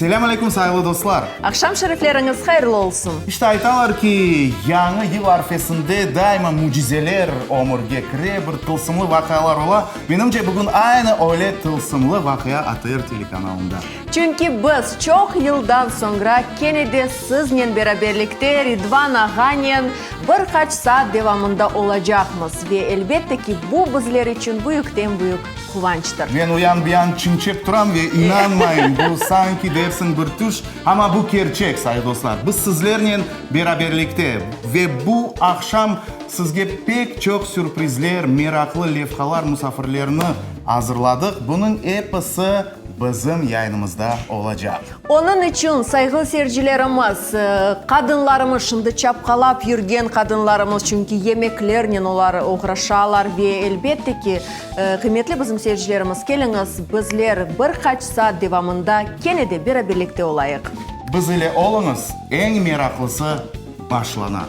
Selâm aleyküm, sayğılı dostlar! Aqşam şerifleriñiz hayırlı olsun! İşte aytalar ki, Yañı yıl arfesinde daima mücizeler ömürge kire, bir tılsımlı vaqialar ola. Menimce, bugün aynı öyle tılsımlı vaqia ATR telekanalında. Çünki biz çoq yıldan soñra kene de siznen beraberlikte Ridvan ağanen bir qaç saat devamında olacaqmız ve elbette ki, bu bizler içün büyükten-büyük quvançtır. Men uyan bu yan çimçep turam ve inanmayım, bu sanki dersiñ bir tüş, amma bu kerçek, sayı dostlar. Biz sizlernen beraberlikte ve bu aqşam sizge pek çoq sürprizler, meraqlı levhalar, musafirlerni azırladıq. Bunıñ episi bizim yayınımızda olacaq. Onıñ içün, sayğılı seyircilerimiz, qadınlarımız, şimdi çapqalap yürgen qadınlarımız, çünki yemeklernen olar oğraşalar ve, elbette ki, qıymetli bizim seyircilerimiz, keliñiz, bizler bir qaç saat devamında kene de beraberlikte olayıq. Biz ile oluñız, eñ meraqlısı başlana.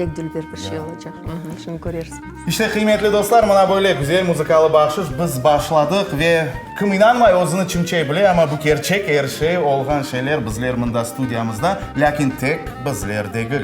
Pek dülber bir şey olacaq. Şimdi körersiñiz. İşte, qıymetli dostlar, mına böyle güzel muzıkalı bahşış biz başladıq ve kim inanmay, özüni çimçey bile, amma bu kerçek, er şey, olğan şeyler bizler mında studiyamızda, lâkin tek bizler degil.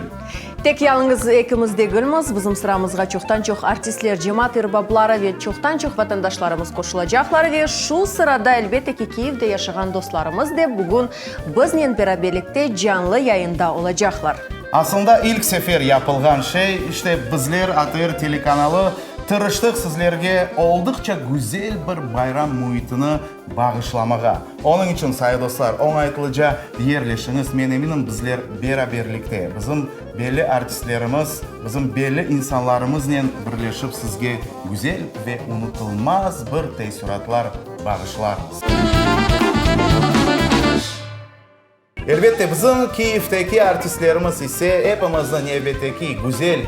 Tek yalıñız ekimiz degilmiz, bizim sıramızğa çoqtan-çoq artistler, cemaat erbapları ve çoqtan-çoq vatandaşlarımız qoşulacaqlar ve şu sırada, elbette ki, Kiyevde yaşağan dostlarımız de bugün biznen beraberlikte canlı yayında olacaqlar. Aslında ilk sefer yapılğan şey, işte bizler, ATR telekanalı, tırıştıq sizlerge olduqça güzel bir bayram müitini bağışlamağa. Onıñ içün, sayı dostlar, oñaytlıca yerleşiñiz, men eminim, bizler beraberlikte, bizim belli artistlerimiz, bizim belli insanlarımıznen birleşip sizge güzel ve unutılmaz bir teessüratlar bağışlarmız. Elbette, bizim Kiyevdeki artistlerimiz ise epimizni nevbetteki güzel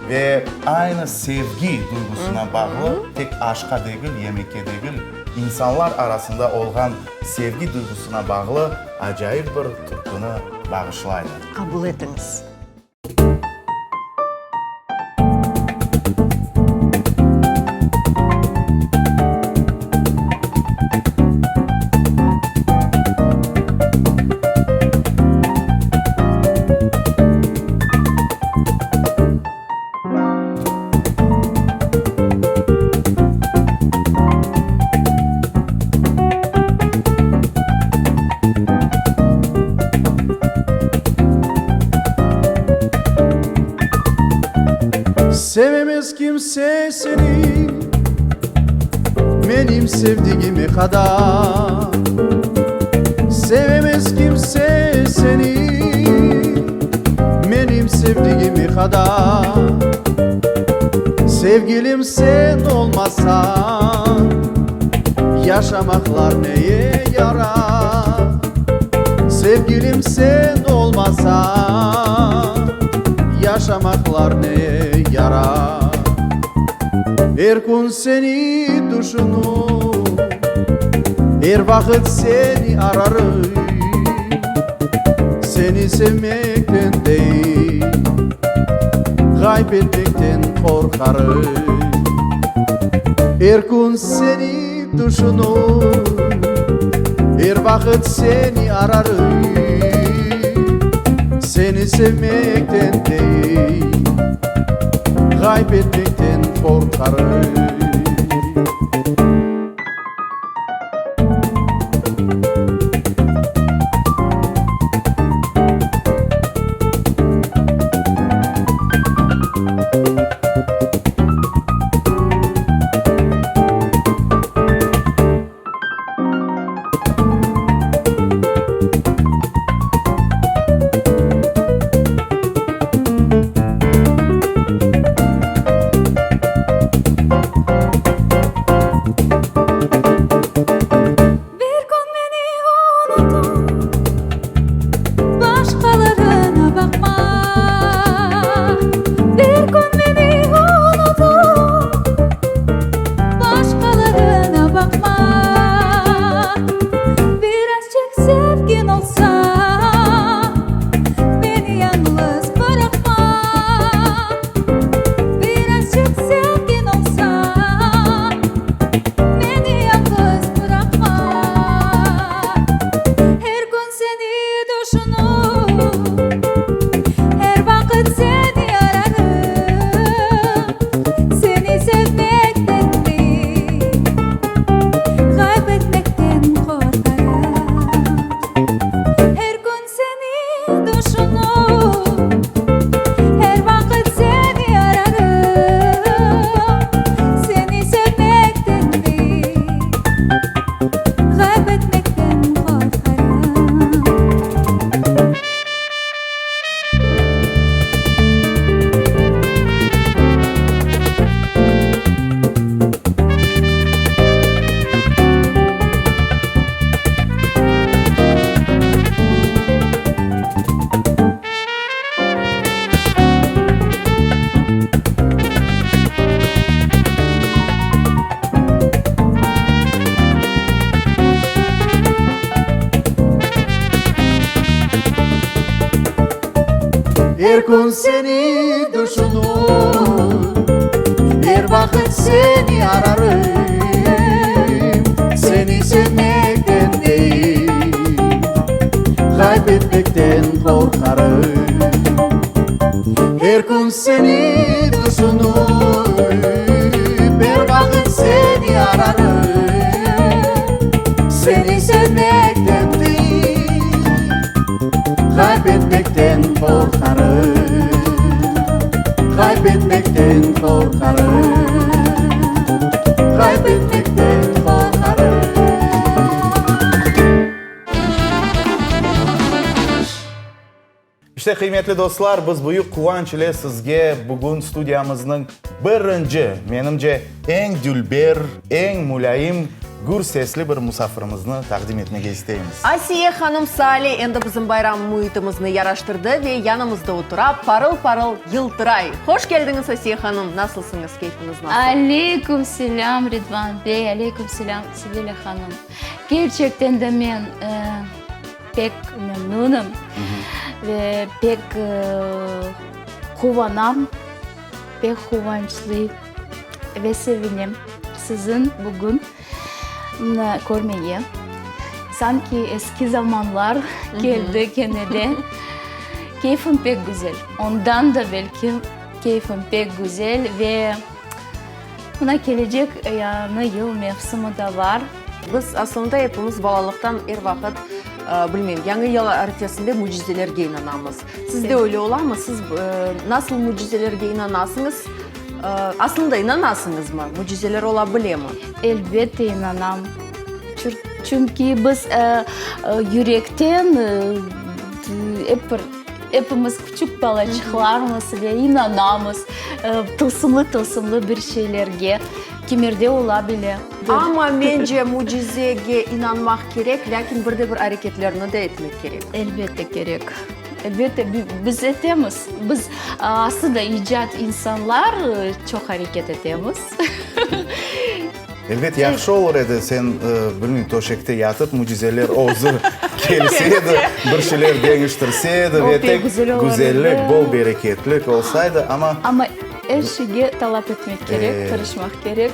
ve aynı sevgi duyğusına bağlı, tek aşqa degil, yemekke degil, insanlar arasında olğan sevgi duyğusına bağlı acayip bir türküni bağışlaylar. Qabul etiñiz. Sevemez kimse seni menim sevdigime qadar Sevemez kimse seni menim sevdigime qadar Sevgilim sen olmasañ yaşamaqlar neye yarar Sevgilim sen olmasañ yaşamaqlar neye yarar Er kün seni tüşünip, er vaqıt seni ararım, Seni sevmekten değil, ğayıp etmekten qorqarım. Er kün seni tüşünip, er vaqıt seni ararım, Seni sevmekten değil, ğayıp etmekten qorqarım. Bir kün meni unutıp, başqalarına baqma. Bir kün meni unutıp, başqalarına baqma. Er kün seni tüşünip, Er vaqıt seni ararım, Seni sevmekten değil, Ğayıp etmekten qorqarım. Er kün seni tüşünip, Er vaqıt seni ararım, Seni sevmekten değil, Ğayıp etmekten qorqarım, Ğayıp etmekten qorqarım, Ğayıp etmekten qorqarım. İşte, qıymetli dostlar, biz büyük quvanç ile sizge bugün studiyamıznıñ birinci, menimce, eñ dülber, eñ mulâyim, gür sesli bir musafirimizni taqdim etmege isteymiz. Asiye hanım Sali endi bizim bayram müitimizni yaraştırdı ve yanımızda otura, parıl-parıl yıltıray. Hoş keldiñiz, Asiye hanım! Nasılsıñız, keyfiñiz nasıl? Aleyküm selâm, Ridvan bey, aleyküm selâm, Sevilâ hanım. Kerçekten de men pek memnunım ve pek quvanam, pek quvançlı ve sevinem siziñ bugün körmege. Sanki eski zamanlar keldi kene de. Keyfim pek güzel. Ondan da belki keyfim pek güzel ve mına kelecek yañı yıl mevsimi da bar. Biz aslında epimiz balalıqtan er vaqıt, bilmeyim, Yañı yıl arfesinde mücizelerge inanamız. Sizde öyle olamı? Siz nasıl mücizelerge inanasıñız? Aslında inanasıñızmı? Mücizeler ola bilemi? Elbette inanam. Çünki biz yürekten ep bir epimiz küçük balaçıqlarmız ve inanamız tılsımlı-tılsımlı bir şeylerge. Kimerde ola bile. Amma, mence, mücizege inanmaq kerek, lâkin bir de bir areketlerni de etmek kerek. Elbette kerek. Elbette, biz etemiz. Biz, aslında, icat insanlar, çoq areket etemiz. Elbet, yahşı olur edi, sen, bilmeyim, töşekte yatıp, mücizeler özü kelse edi, bir şeyler deñiştirse edi ve tek güzellik, bol bereketlik olsaydı, amma. Amma er şeyge talap etmek kerek, tırışmaq kerek.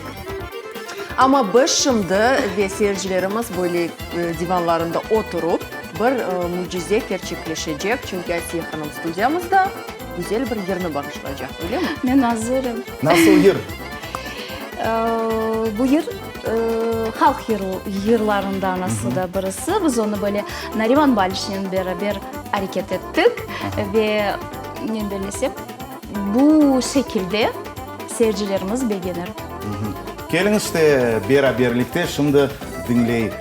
Amma biz şimdi ve seyircilerimiz böyle divanlarında oturıp, bir mücize kerçekleşecek, çünki Asiye hanım studiyamızda güzel bir yırnı bağışlaycaq, öylemi? Men azırım. Nasıl yır? Bu yır halq yırlarından aslında birisi. Biz onı böyle Nariman Balişnen beraber areket ettik ve men bellesem, bu şekilde seyircilerimiz begenir. Keliñiz işte beraberlikte şimdi diñleyik.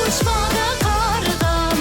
Uçmadı qarğam.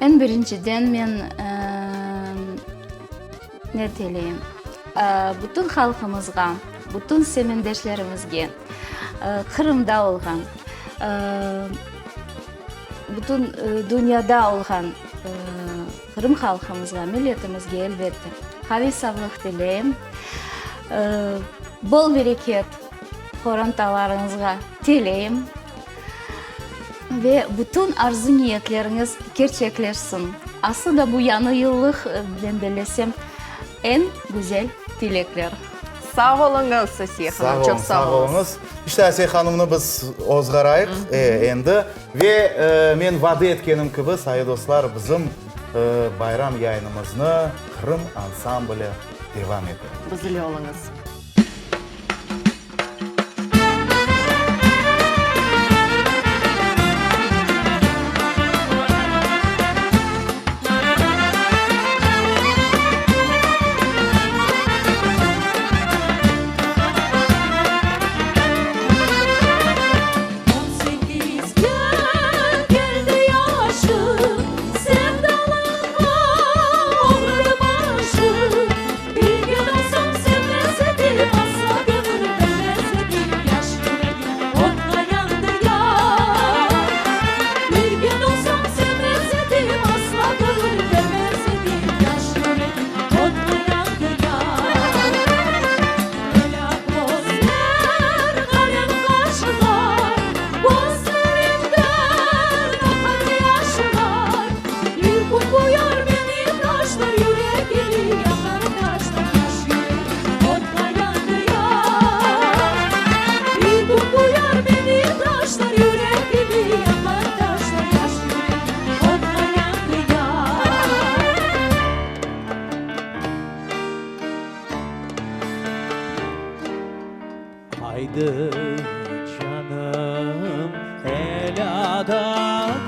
Eñ birinciden men ne tileyim, bütün halqımızğa, bütün semendeşlerimizge, Qırımda olğan, bütün dünyada olğan Qırım halqımızğa, milletimizge, elbette, qaviy sağlıq tileyim, bol bereket qorantalarıñızğa tileyim ve bütün arzu-niyetleriñiz kerçekleşsin. Aslında bu yañı yıllıq, men bellesem, eñ güzel tilekler. Sağ oluñız, Asiye hanım, çoq sağ oluñız. İşte, Asiye hanımnı biz ozğarayıq endi. Ve men vade etkenim kibi, sayı dostlar, bizim bayram yayınımıznı Qırım ansambli devam ete. Biz ile oluñız. On sekiz kün keldi yaşım, Sevdalıqqa oğradı başım. Bilgen olsam sevmez edim, Asla gönül bermez edim. Yaş yüregim otqa yandı yar. Bilgen olsam sevmez edim, Asla gönül bermez edim. Yaş yüregim otqa yandı yar. Elâ közler, qalem qaşlar, Közlerimden aqar yaşlar. Bir kün bu yar meni taşlar, Yüregimi yaqar taşlar. Yaş yüregim otqa yandı yar. Bir kün bu yar meni taşlar, Yüregimi yaqar taşlar. Yaş yüregim otqa yandı yar. Aydı, canım, elâ da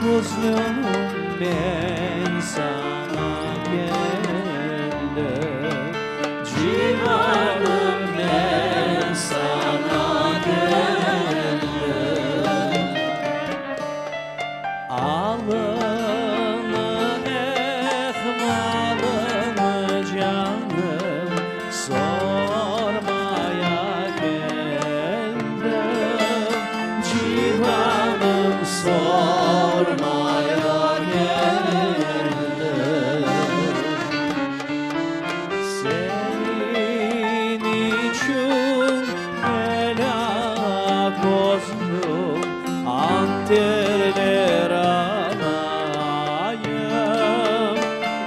közlüm, men saña keldim, civanım, men saña keldim. Alını, ehvalını, canım, sormaya keldim, civanım, sormaya keldim. Seniñ içün elâ közlüm, anterler alayım,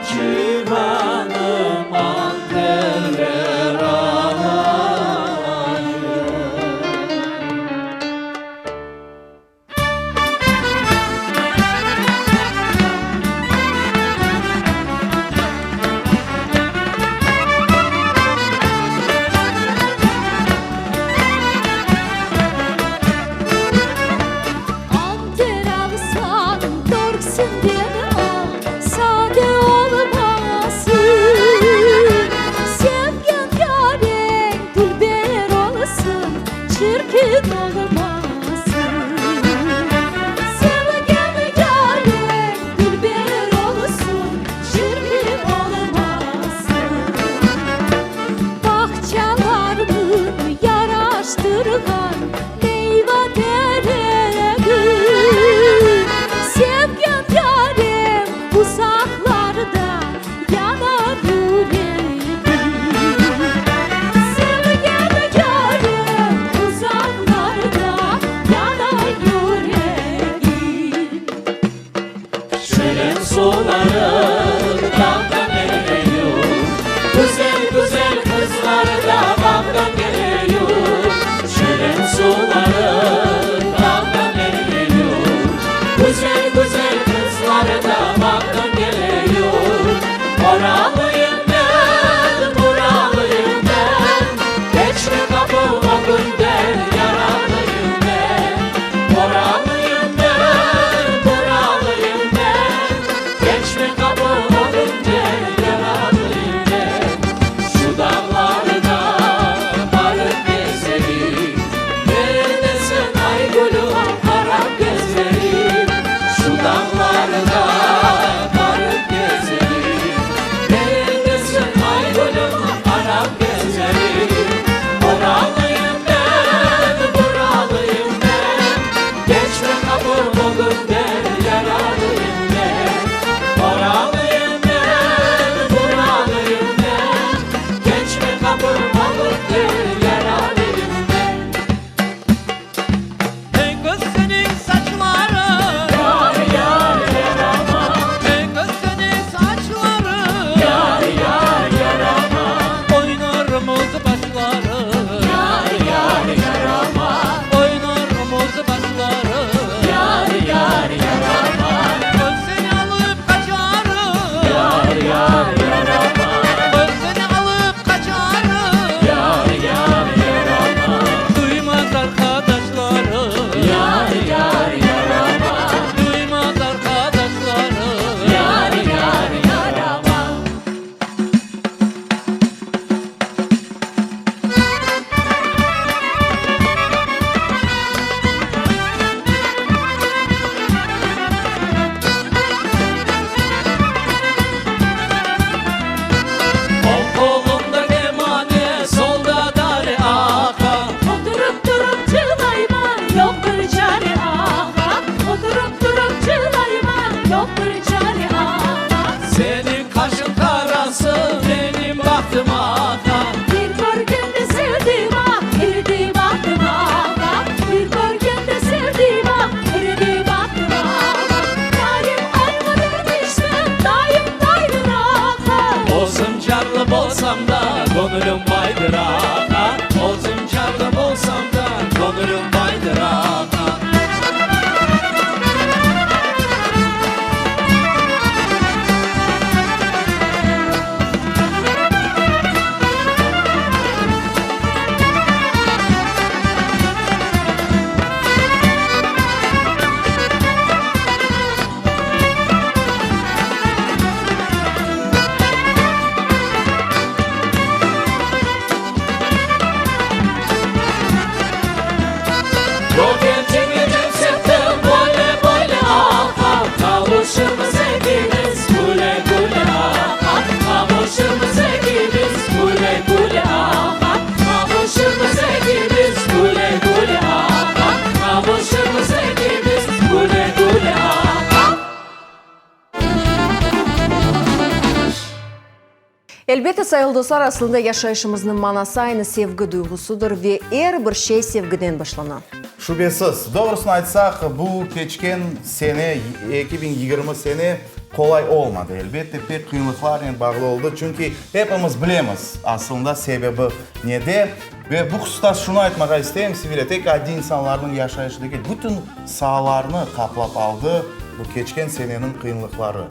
civanım, anterler alayım. Elbette, sayılı dostlar, aslında yaşayışımıznıñ manası aynı sevgi duyğusıdır ve er bir şey sevgiden başlana. Şübesiz. Doğrusını aytsaq, bu keçken sene, 2020 sene qolay olmadı, elbette, pek qıyınlıqlarnen bağlı oldı, çünki epimiz bilemiz, aslında sebebi nede. Ve bu hususta şunı aytmağa isteyim, Sevilâ, tek adiy insanlarnıñ yaşayışı degil, bütün saalarnı qaplap aldı bu keçken seneniñ qıyınlıqları.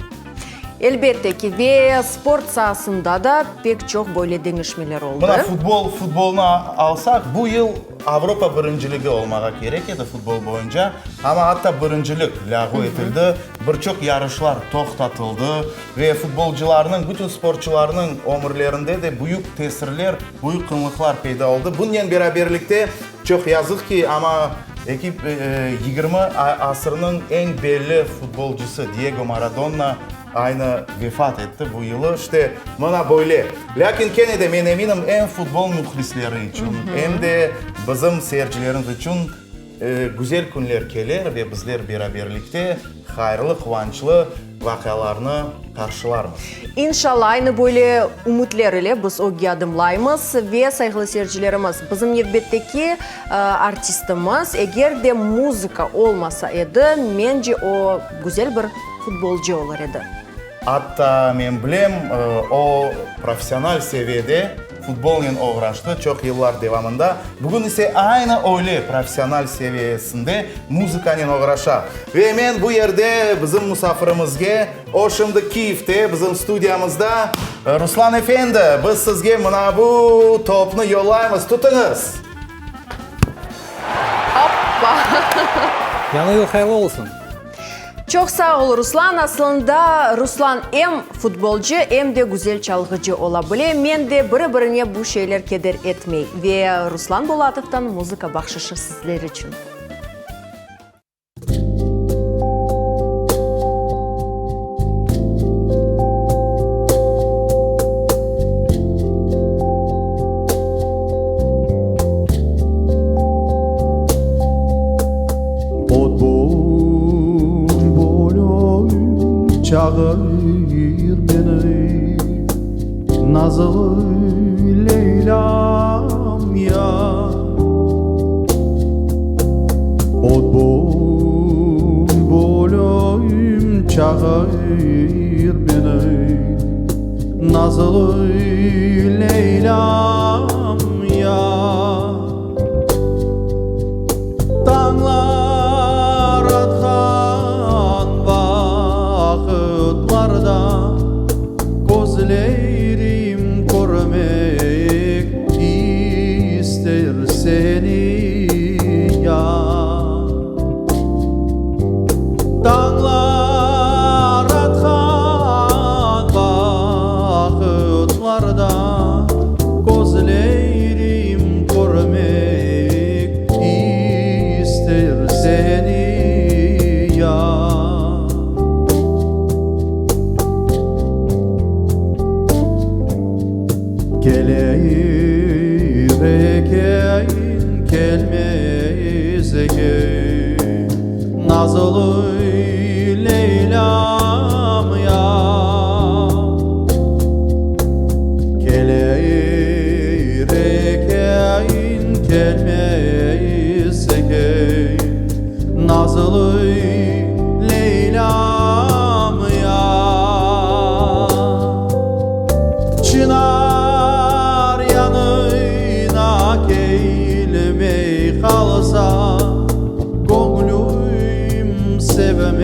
Elbette ki, ve sport saasında da pek çoq böyle deñişmeler oldı. Mına futbol, futbolnı alsaq, bu yıl Avropa birinciligi olmağa kerek edi futbol boyunca, amma atta birincilik lâğu etildi, bir çoq yarışlar toqtatıldı ve futbolcılarnıñ, bütün sportçularnıñ ömürlerinde de büyük tesirler, büyük qınlıqlar peyda oldı. Bunnen beraberlikte, çoq yazıq ki, amma eki, 20 asırnıñ eñ belli futbolcısı Diyego Maradonna aynı vefat etti bu yılı. İşte, mına böyle. Lâkin kene de, men eminim, em futbol mühlisleri içün, em de bizim seyircilerimiz içün güzel künler keler ve bizler beraberlikte hayırlı, quvançlı vaqialarnı qarşılarmız. İnşallah, aynı böyle ümütler ile biz ögge adımlaymız. Ve, sayğılı seyircilerimiz, bizim nevbetteki artistimiz, eger de muzıka olmasa edi, mence, o, güzel bir futbolcı olur edi. Atta, men bilem, o, professional seviyede futbolnen oğraştı çoq yıllar devamında. Bugün ise aynı öyle professional seviyesinde muzıkanen oğraşa. Ve men bu yerde bizim musafirimizge, o şimdi Kiyevde, bizim studiyamızda, Ruslan efendi, biz sizge mına bu topnı yollaymız, tutıñız! Oppa! Yañı yıl hayırlı olsun! Çoq sağ ol, Ruslan. Aslında, Ruslan em futbolcı, em de güzel çalğıcı ola bile. Men de biri-birine bu şeyler keder etmey. Ve Ruslan Bulatovdan muzıka bahşışı sizler içün. Ot bülbülüm çağır meni, Nazlı Leylâm yar. Ot bülbülüm çağır meni, Nazlı Leylâm yar. Tañlar atqan vaqıtlarda Közlerim körmek ister seni, yar. Tañlar atqan vaqıtlarda Közlerim körmek ister seni, yar. Kelir eken, kelmez eken, Nazlı Leylâm yar. Kelir eken, kelmez eken, Nazlı Leylâm yar. Çınar yanına kelmey qalsa, Göñlüm sevmey.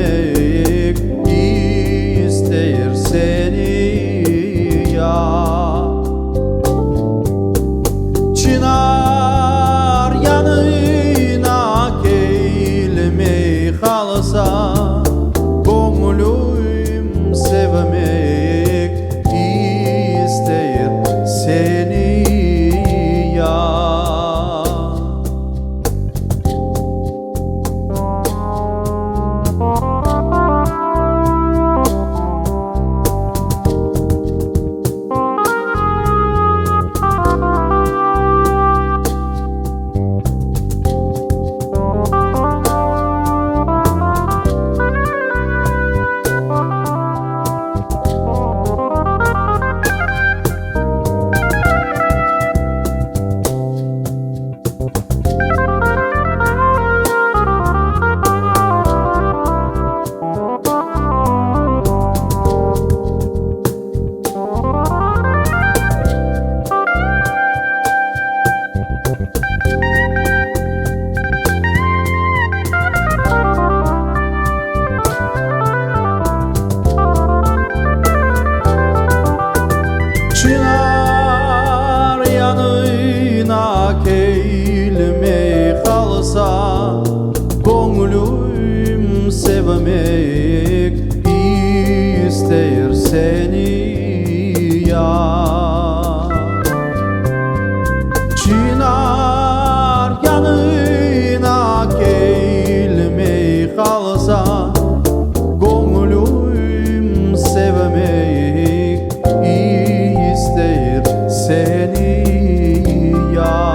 Sevmek isteyir seni yar. Çınar yanına kelmey qalsa, Göñlüm sevmek isteyir seni yar.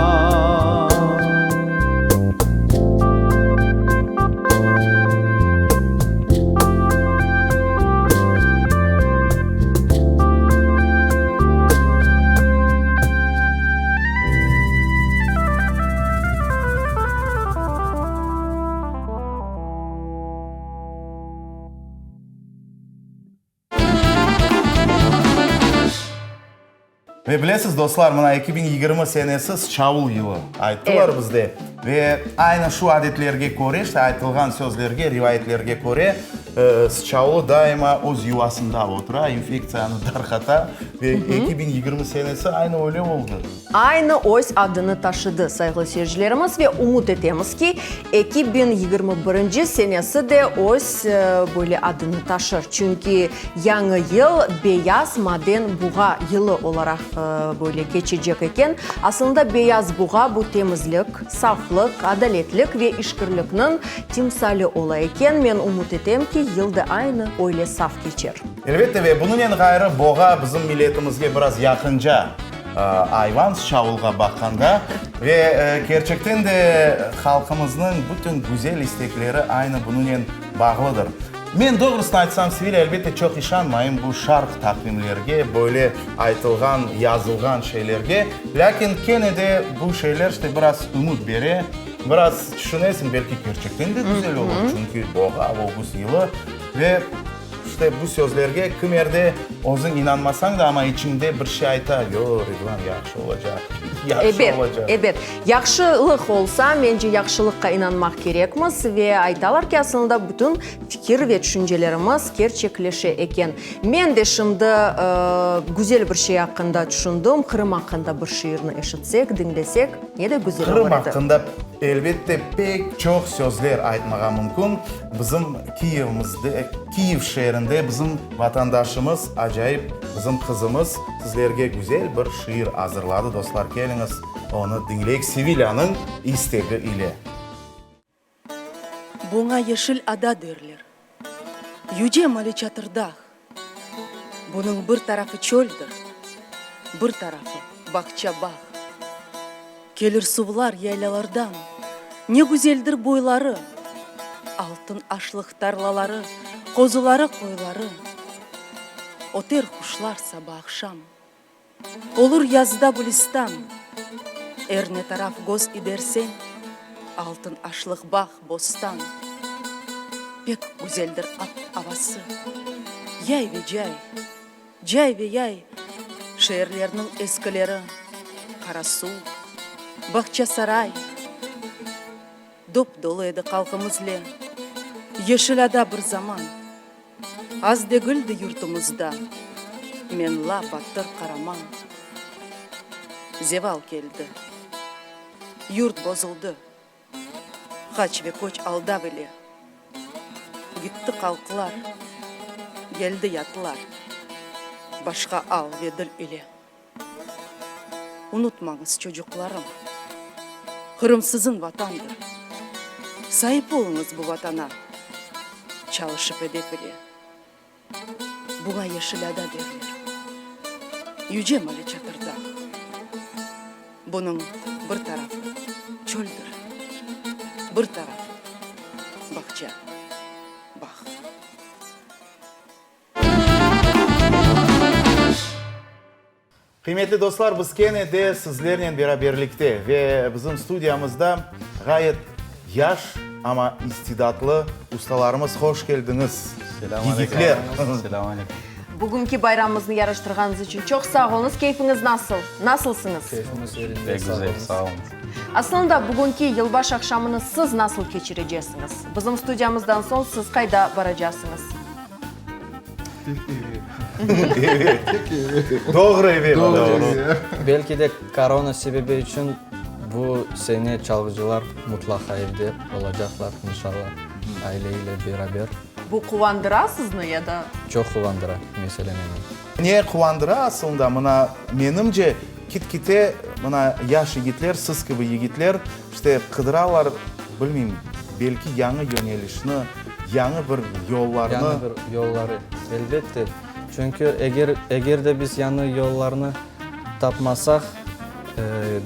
Ve bilesiz, dostlar, mına 2020 senesi sıçavul yılı, ayttılar bizde. Ve aynı şu adetlerge köre, işte aytılğan sözlerge, rivayetlerge köre, sıçavulı daima öz yuvasında otura, infektsiyanı darqata. Ve 2020 senesi aynı öyle oldı. Aynı öz adını taşıdı, sayğılı seyircilerimiz, ve ümüt etemiz ki, 2021 senesi de öz böyle adını taşır. Çünki yañı yıl Beyaz maden buğa yılı olaraq böyle keçecek eken. Aslında beyaz buğa bu temizlik, saflıq, adaletlik ve işkirlikniñ timsali ola eken. Men ümüt etem ki, yıl da aynı öyle saf keçer. Elbette, ve bunınen ğayrı boğa bizim milletimizge biraz yaqınca. Ayvan sıçavulğa baqqanda ve kerçekten de halqımıznıñ bütün güzel istekleri aynı bunınen bağlıdır. Men doğrusını aytsam, Sevilya, elbette çoq işanmayım bu şarq taqvimlerge, böyle aytılğan, yazılğan şeylerge, lâkin kene de bu şeyler işte biraz ümüt bere, biraz tüşünesiñ, belki kerçekten de güzel olur, çünki boğa, ögüz yılı ve. İşte bu sözlerge kimerde özüñ inanmasañ da, amma içiñde bir şey ayta, Yo, Ridvan, yahşı olacaq, yahşı Ebet, olacaq. ebet. Yahşılıq olsa, mence, yahşılıqqa inanmaq kerekmiz. Ve aytalar ki, aslında bütün fikir ve tüşüncelerimiz kerçekleşe eken. Men de şimdi güzel bir şey aqqında tüşündim, Qırım aqqında bir şiirni eşitsek, diñlesek, ne de güzel Qırım olur edi. aqqında, elbette, pek çoq sözler aytmağa mümkün. Bizim Kiyevimizde, Kiyev şeerinde bizim vatandaşımız, acayip bizim qızımız sizlerge güzel bir şiir azırladı, dostlar, keliñiz, onı diñleyik Sevilânıñ istegi ile. Buña Yeşil ada derler. Yüce Mali Çatırdağ. Bunıñ bir tarafı çöldir, bir tarafı bağça-bağ. Kelir suvlar yaylalardan, ne güzeldir boyları, Altın aşlıq tarlaları, qozuları, qoyları. Öter quşlar saba-aqşam, olur yazda gülistan, Er ne taraf göz iderseñ, altın aşlıq bağ, bostan. Pek güzeldir ap-avası, yay ve cay, cay ve yay, Şeerlerniñ eskileri, Qarasuv, Bağçasaray. Dop-dolu edi halqımızle Yeşil ada bir zaman. Az degildi yurtumızda Menla batır qaraman. Zeval keldi. Yurt bozuldı. Qaç ve köç aldav ile. Gitti halqlar, geldi yatlar, Başqa al ve dil ile. Unutmañız, çocuqlarım, Qırım siziñ Vatandır. Saip oluñız bu Vatana, Çalışıp edep ile. Buña Yeşil ada derler, Yüce Mali Çatırdağ. Bunıñ bir tarafı çöldir, Bir tarafı bağça, bağ. Qıymetli dostlar, biz kene de sizlernen beraberlikte ve bizim studiyamızda ğayet yaş, amma istidatlı ustalarımız. Hoş keldiñiz, yigitler! Selâm aleyküm! Bugünki bayramımıznı yaraştırğanıñız içün çoq sağ oluñız. Keyfiñiz nasıl? Nasılsıñız? Keyfimiz yerinde, sağ oluñız. Pek güzel, sağ oluñız. Aslında, bugünki yılbaş aqşamını siz nasıl keçirecesiñiz? Bizim studiyamızdan soñ siz qayda baracasıñız? Tek eve. Tek eve. Doğru eve. Doğru eve. Belki de korona sebebi içün. Bu sene çalğıcılar mutlaqa evde olacaqlar, inşallah, aile ile beraber. Bu quvandıra sizni ya da? Çoq quvandıra, mesele meni. Ne quvandıra aslında, mına, menimce, kit-kite, mına, yaş yigitler, siz kibi yigitler, işte, qıdıralar, bilmeyim, belki yañı yönelişni, yañı bir yollarnı. Yañı bir yolları, elbette. Çünki eger, eger de biz yañı yollarnı tapmasaq,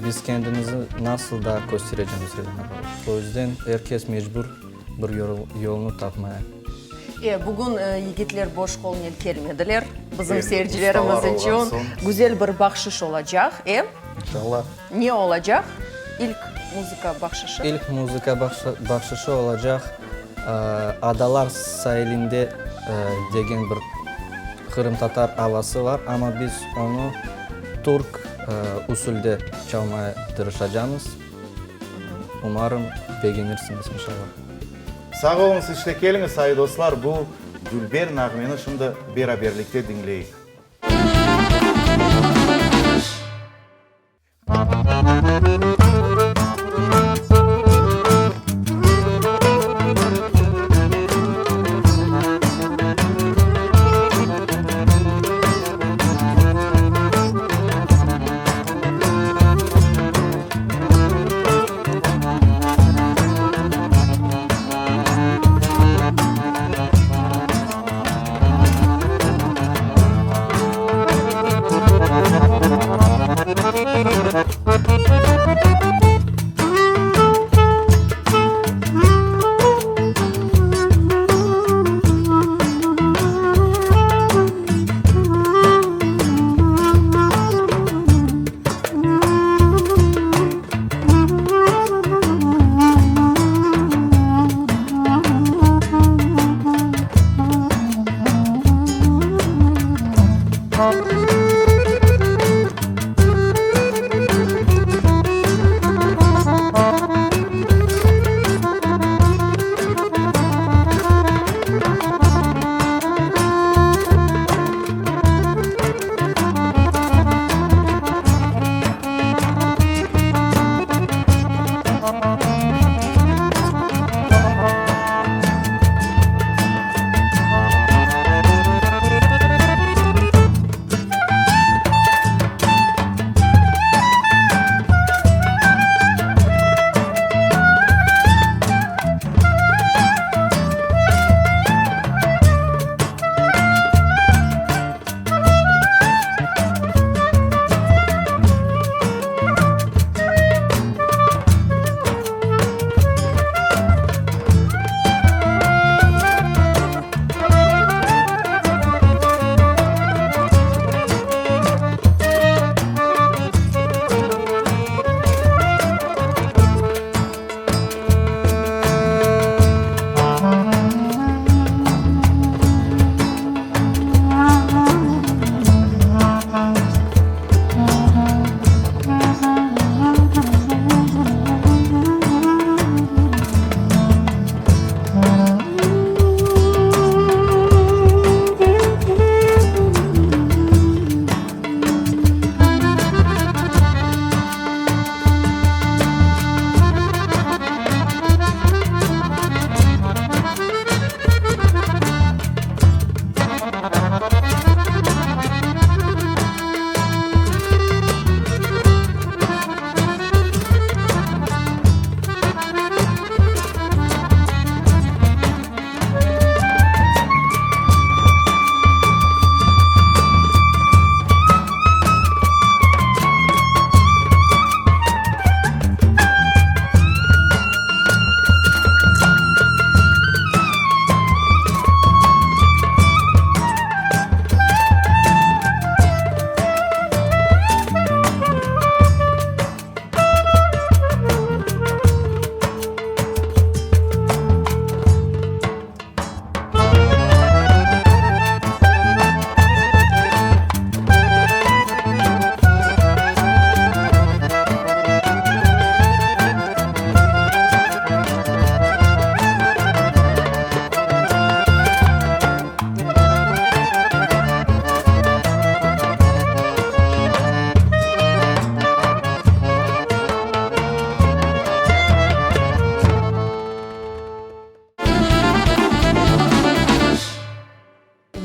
biz kendimizni nasıl daa kösterecemiz, o yüzden er kes mecbur bir yolnı tapmaya. E, bugün yigitler boş qolnen kelmediler. Bizim seyircilerimiz içün güzel bir bahşış olacaq, e? İnşallah. Ne olacaq? İlk muzıka bahşışı. İlk muzıka bahşışı olacaq Adalar sailinde degen bir qırımtatar avası bar, amma biz onı türk usulde çalmaya tırışacamız. Umarım, begenirsiñiz, inşallah. Sağ oluñız, işte keliñiz, sayı dostlar, bu dülber nağmeni şimdi beraberlikte diñleyik.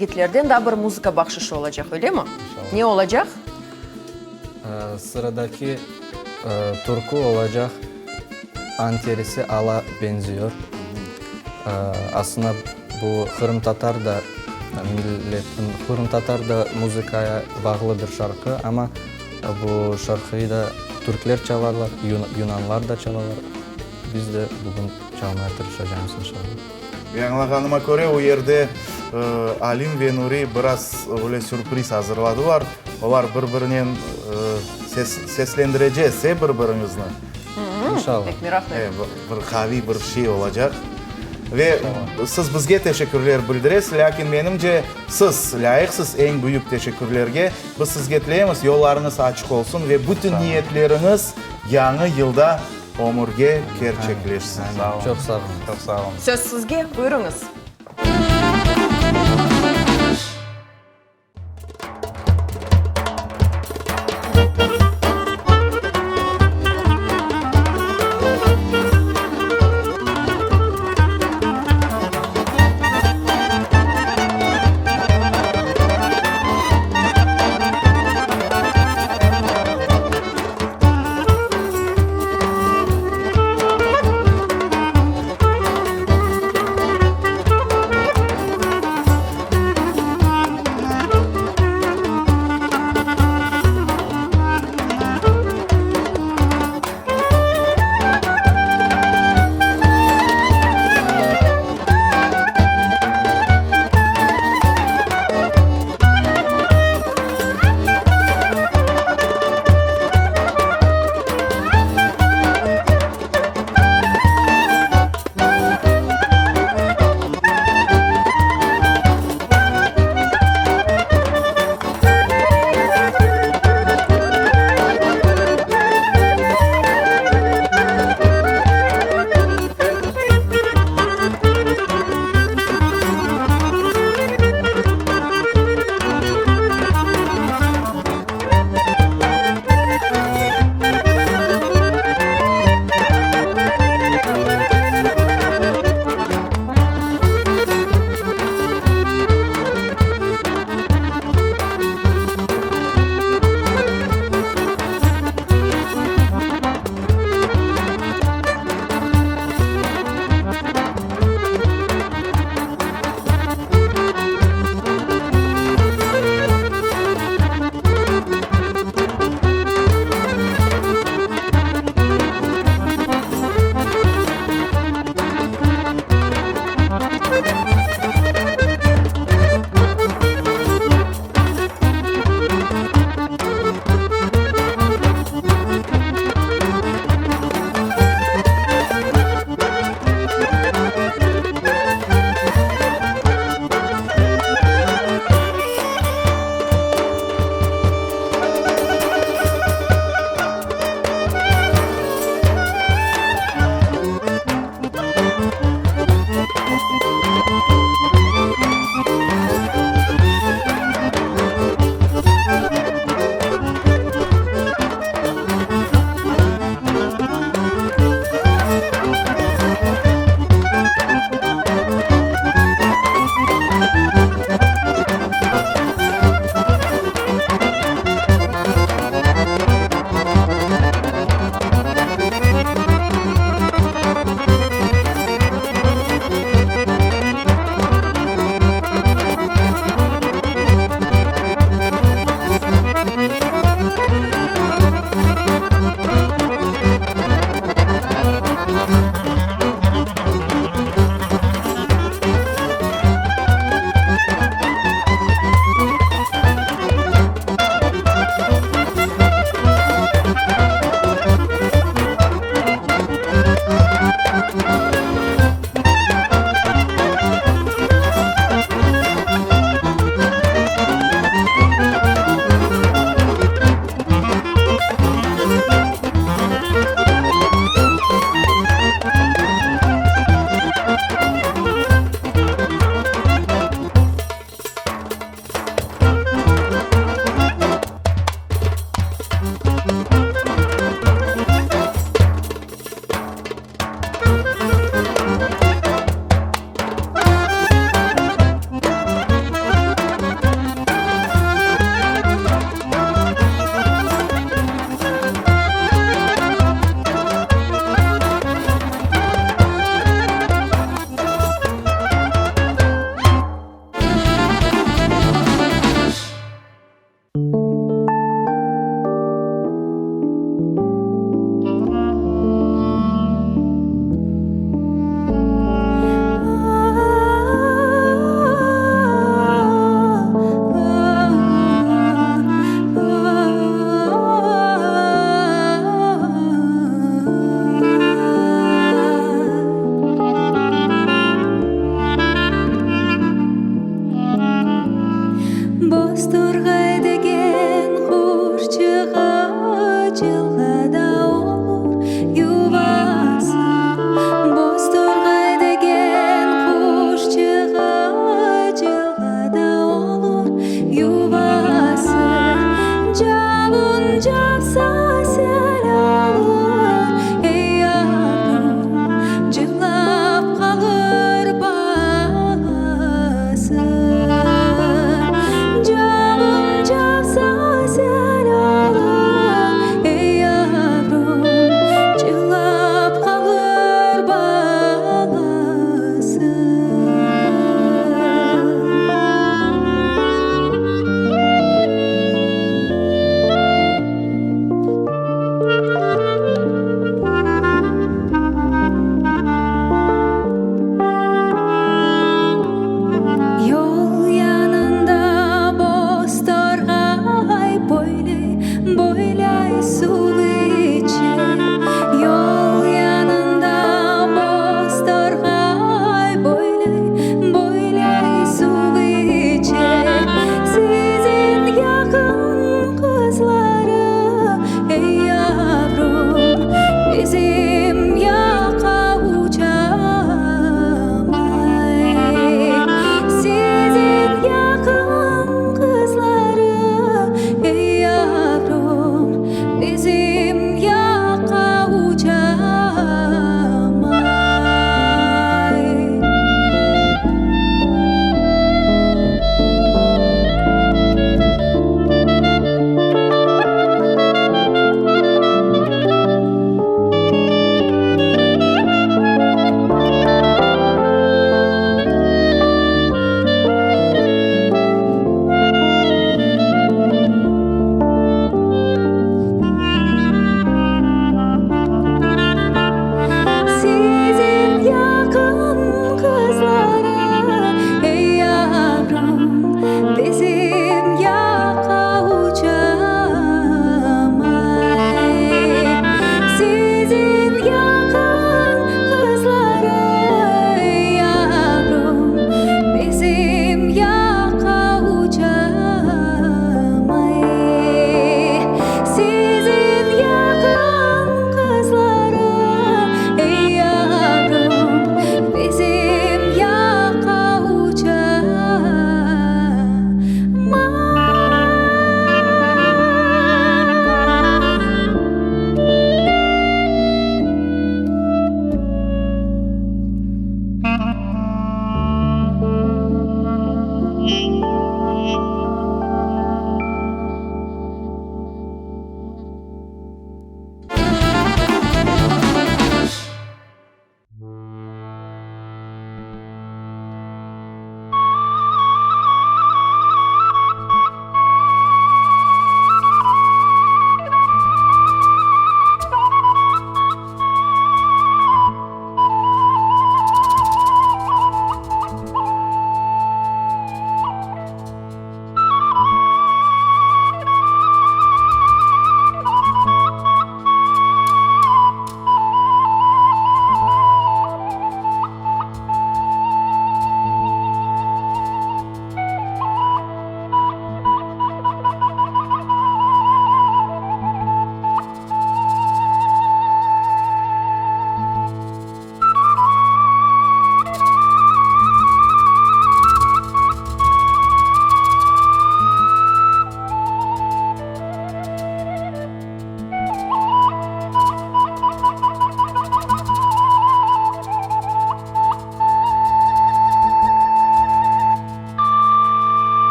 yigitlerden daa bir muzıka bahşışı olacaq, öylemi? Ne olacaq? Sıradaki türkü olacaq Anterisi ala benziyor. Aslında bu qırımtatar da millet, qırımtatar da muzıkaya bağlı bir şarqı, amma bu şarqıyı da türkler çalarlar, yunanlar da çalalar. Biz de bugün çalmaya tırışacağımız, inşallah. Ve añlağanıma köre, o yerde Alim ve Nuri biraz öyle sürpriz azırladılar. Olar bir-birinen seslendirecez, e, bir-biriñizni. İnşallah. Pek meraqlı. E, bir qaviy bir şey olacaq. Ve siz bizge teşekkürler bildiresiz, lâkin menimce, siz lâyıqsız eñ büyük teşekkürlerge. Biz sizge tileymiz, yollarıñız açıq olsun ve bütün niyetleriñiz yañı yılda Ömürge kerçekleşsin. Çoq sağ oluñ. Çoq sağ oluñ. Söz sizge, buyurıñız.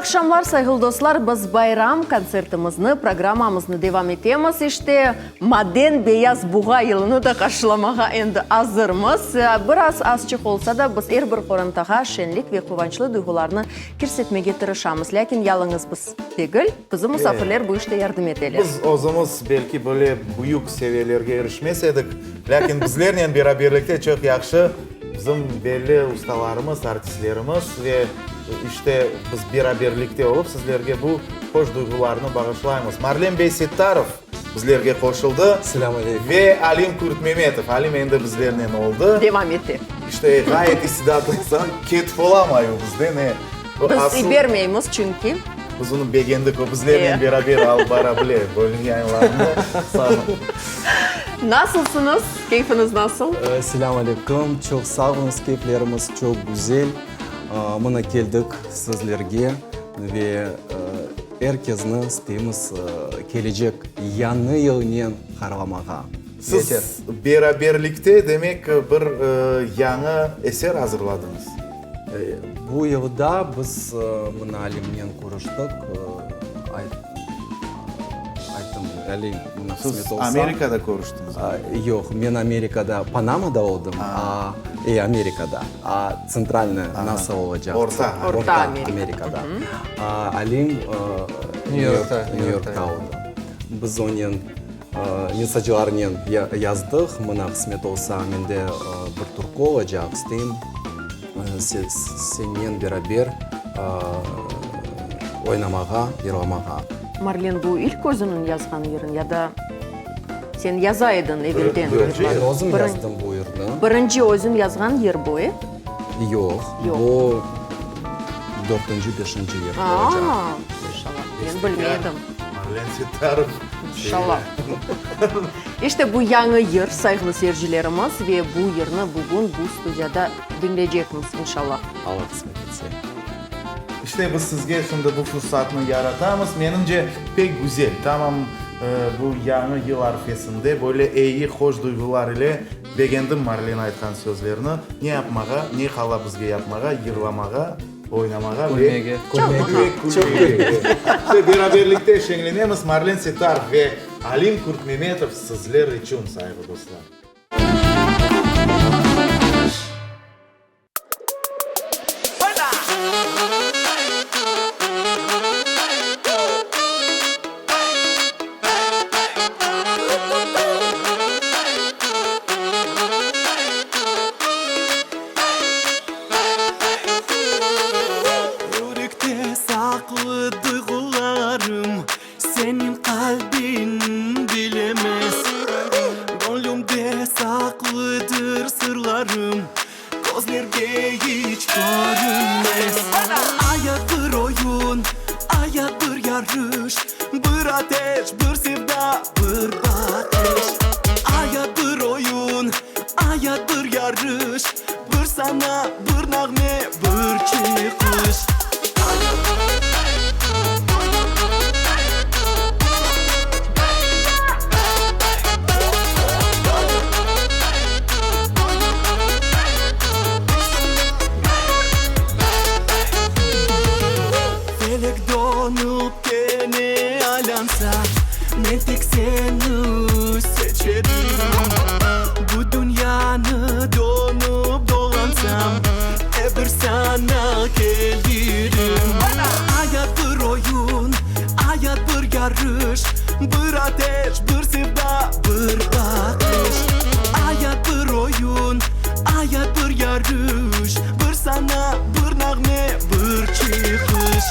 aqşamlar, sayğılı dostlar! Biz bayram kontsertimizni, programmamıznı devam etemiz. İşte, Maden Beyaz Buğa yılını da qarşılamağa endi azırmız. Biraz azçıq olsa da, biz er bir qorantağa şenlik ve quvançlı duyğularnı kirsetmege tırışamız. Lâkin yalıñız biz degil, bizim musafirler bu işte yardım eteler. Biz özümiz belki böyle büyük seviyelerge irişmez edik, lâkin bizlernen beraberlikte çoq yahşı bizim belli ustalarımız, artistlerimiz ve işte biz beraberlikte olıp sizlerge bu hoş duyğularnı bağışlaymız. Marlen bey Settarov bizlerge qoşuldı. Selâm aleykum. Ve Alim Kurtmemetov. Alim endi bizlernen oldı. Devam ete. İşte ğayet istidatlı insan, ketip olamay o bizden. E, Biz yibermeymiz çünki. Biz onı begendik, o bizlernen beraber alıp bara bile böyle yayınlarnı. Sağ olun. Nasılsıñız? Keyfiñiz nasıl? Selâm aleyküm. Çoq sağ oluñız, keyflerimiz çoq güzel. Mına keldik sizlerge ve er kezni isteymiz kelecek Yañı yılnen hayırlamağa. Siz beraberlikte, demek, bir yañı eser azırladıñız? Bu yılda biz mına Alimnen körüştik, ayttım, Alim, mına qısmet olsa. Siz Amerikada körüştiñizmi? Yoq, men Amerikada, Panamada oldım, a, e, Amerikada, a, tsentralnıy nasıl olacaq? Orta. Orta Amerikada. Alim Nyu-Yorkta oldı. Biz onen Mesajlarnen yazdıq, mına qısmet olsa, mende bir türkü olacaq, isteyim sennen beraber oynamağa, yırlamağa. Marlen, bu ilk özüniñ yazğan yırıñ ya da sen yaza ediñ evelden? Yoq, men özüm yazdım bu yırnı. Birinci özüñ yazğan yır bu, e? Yoq, bu dörtünci, beşinci yır olacaq. Aa, maşallah, men bilmey edim. Marlen Settarov. İnşallah. İşte bu yañı yır, sayğılı seyircilerimiz, ve bu yırnı bugün bu studiyada diñleycekmiz, inşallah. Allah qısmet etse. İşte biz sizge şimdi bu fursatnı yaratamız. Menimce, pek güzel, tamam bu yañı yıl arfesinde böyle eyi, hoş duyğular ile begendim Marlen aytqan sözlerni. Ne yapmağa, ne qala bizge yapmağa, yırlamağa. Oynamağa ve Külmege. Külmege. İşte beraberlikte şeñlenemiz. Marlen Settarov ve Alim Kurtmemetov sizler içün, sayğı dostlar. Yürekte saqlı duyğularım Seniñ qalbiñ bilemez. Göñlümde saqlıdır sırlarım Közlerge iç körünmez. Ayat bir oyun, ayat bir yarış, Bir ateş, bir sevda, bir baqış. Ayat bir oyun, ayat bir yarış, Bir sana, bir nağme, bir çıqış. Felek dönüp kene aylansa, Men tek seni seçerim. Bu dünyanı dönüp dolansam, E bir saña kelirim. Ayat bir oyun, ayat bir yarış, Bir ateş, bir sevda, bir baqış. Ayat bir oyun, ayat bir yarış, Bir sana, bir nağme, bir çıqış.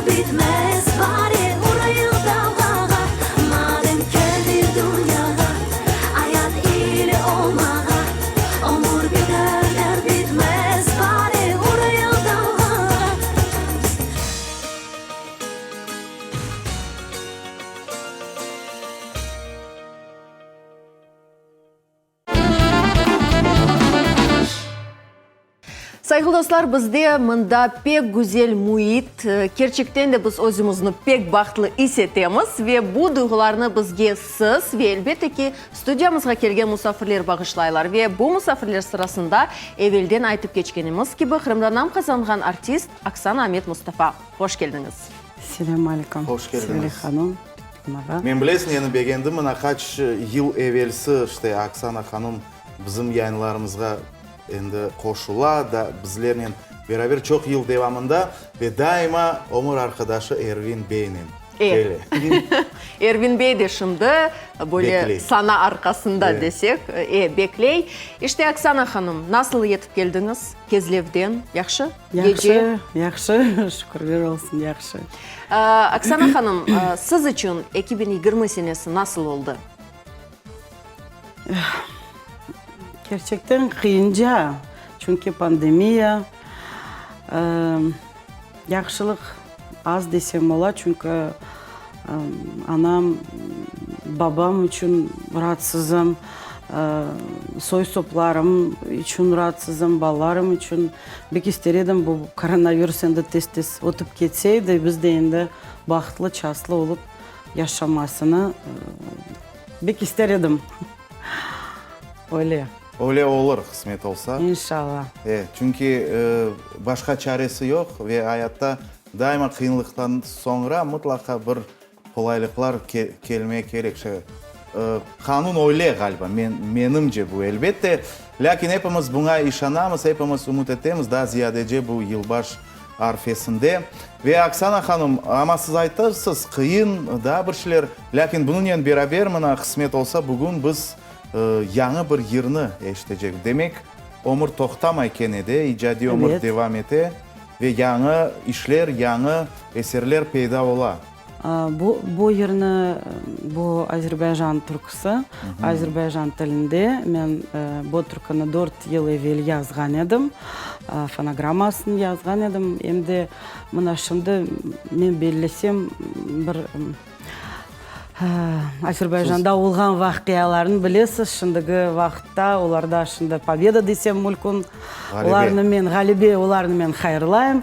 bitmez, bare urayıq dalğağa, Madem keldik dünyağa, ayat ile olmağa, Ömür biter, dert bitmez, bare urayıq dalğağa. Sayğılı dostlar, bizde mında pek güzel müit, kerçekten de biz özümizni pek bahtlı is etemiz ve bu duyğularnı bizge siz ve elbette ki, studiyamızğa kelgen musafirler bağışlaylar. Ve bu musafirler sırasında evelden aytıp keçkenimiz kibi, Qırımda nam qazanğan artist Aksana Amet Mustafa. Hoş keldiñiz! Selâm aleyküm, Hoş keldiñiz. Sevile hanım, ağa. Men bilesiñ, neni begendim, mına qaç yıl evelsi işte Aksana hanım bizim yayınlarımızğa endi qoşula da bizlernen beraber çoq yıl devamında ve daima ömür arqadaşı Ervin beynen kele. Ervin bey de şimdi böyle Bekley. sana arqasında desek, e, bekley. İşte, Aksana hanım, nasıl yetip keldiñiz Kezlevden? Yahşı? Gece? Yahşı, yahşı, şükürler olsun, yahşı. Aksana hanım, siz içün 2020 senesi nasıl oldı? Kerçekten qıyınca, çünki pandemiya, yahşılıq az desem ola, çünki anam, babam içün raatsızım, soy-soplarım içün raatsızım, balalarım içün. Bek ister edim, bu koronavirus endi tez-tez ötip ketse edi, biz de endi bahtlı, çastlı olıp yaşamasını bek ister edim. Öyle. Öyle olur, qısmet olsa. İnşallah. E, çünki başqa çaresi yoq ve ayatta daima qıyınlıqtan soñra mıtlaqa bir qolaylıqlar kelmek kerek. Qanun öyle, ğaliba, men, menimce bu, elbette. Lâkin epimiz buña işanamız, epimiz ümüt etemiz, daa ziyadece bu yılbaş arfesinde. Ve Oksana hanım, amma siz aytırsız, qıyın, daa bir şeyler, lâkin bunıñnen beraber, mına, qısmet olsa, bugün biz yañı bir yırnı eşitecek. Demek, ömür toqtamay kene de, icadiy ömür devam ete ve yañı işler, yañı eserler peyda ola. Bu, bu yırnı, bu Azerbaycan türküsi, Azerbaycan tilinde. Men bu türküni dört yıl evel yazğan edim, fonogrammasını yazğan edim. Em de mına şimdi men bellesem bir Azerbaycanda olğan vaqialarnı bilesiz, şimdiki vaqıtta olarda şimdi pobeda desem mülkün. Olarnı men, ğalebe, olarnı men hayırlayım.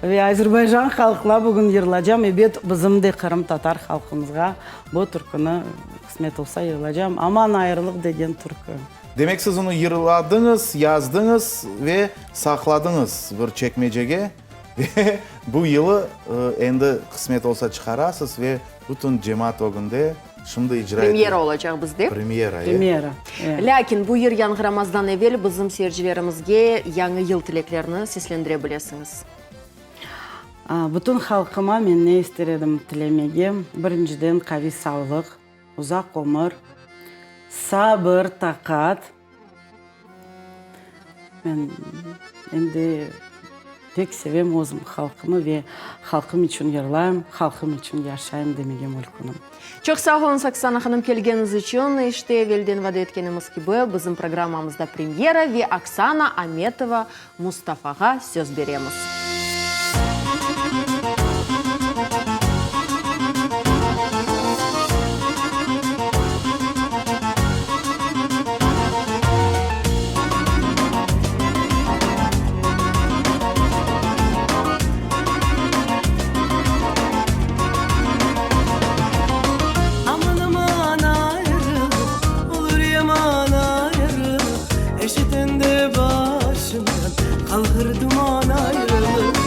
Ve Azerbaycan halqına bugün yırlacam. Ebet, bizim de qırımtatar halqımızğa bu türküni, qısmet olsa, yırlacam. Aman ayrılıq degen türkü. Demek, siz onı yırladıñız, yazdıñız ve saqladıñız bir çekmecege ve bu yılı endi qısmet olsa çıqarasız ve bütün cemaat ögünde şimdi icra ete. Premyera olacaq bizde. Premyera, e. Premyera, e. Lâkin bu yır yañğıramazdan evel bizim seyircilerimizge Yañı yıl tileklerini seslendire bilesiñiz. Bütün halqıma men ne ister edim tilemege? Birinciden, qaviy sağlıq, uzaq ömür, sabır, taqat. Men endi pek sevem özüm halqımı ve halqım içün yırlayım, halqım içün yaşayım demege mülkünim. Çoq sağ oluñız, Oksana hanım, kelgeniñiz içün. İşte, evelden vade etkenimiz kibi, bizim programmamızda premyera ve Oksana Ametova Mustafağa söz beremiz. Aman-aman ayrılıq, olur yaman ayrılıq, Eşitende başımdan qalğır duman ayrılıq.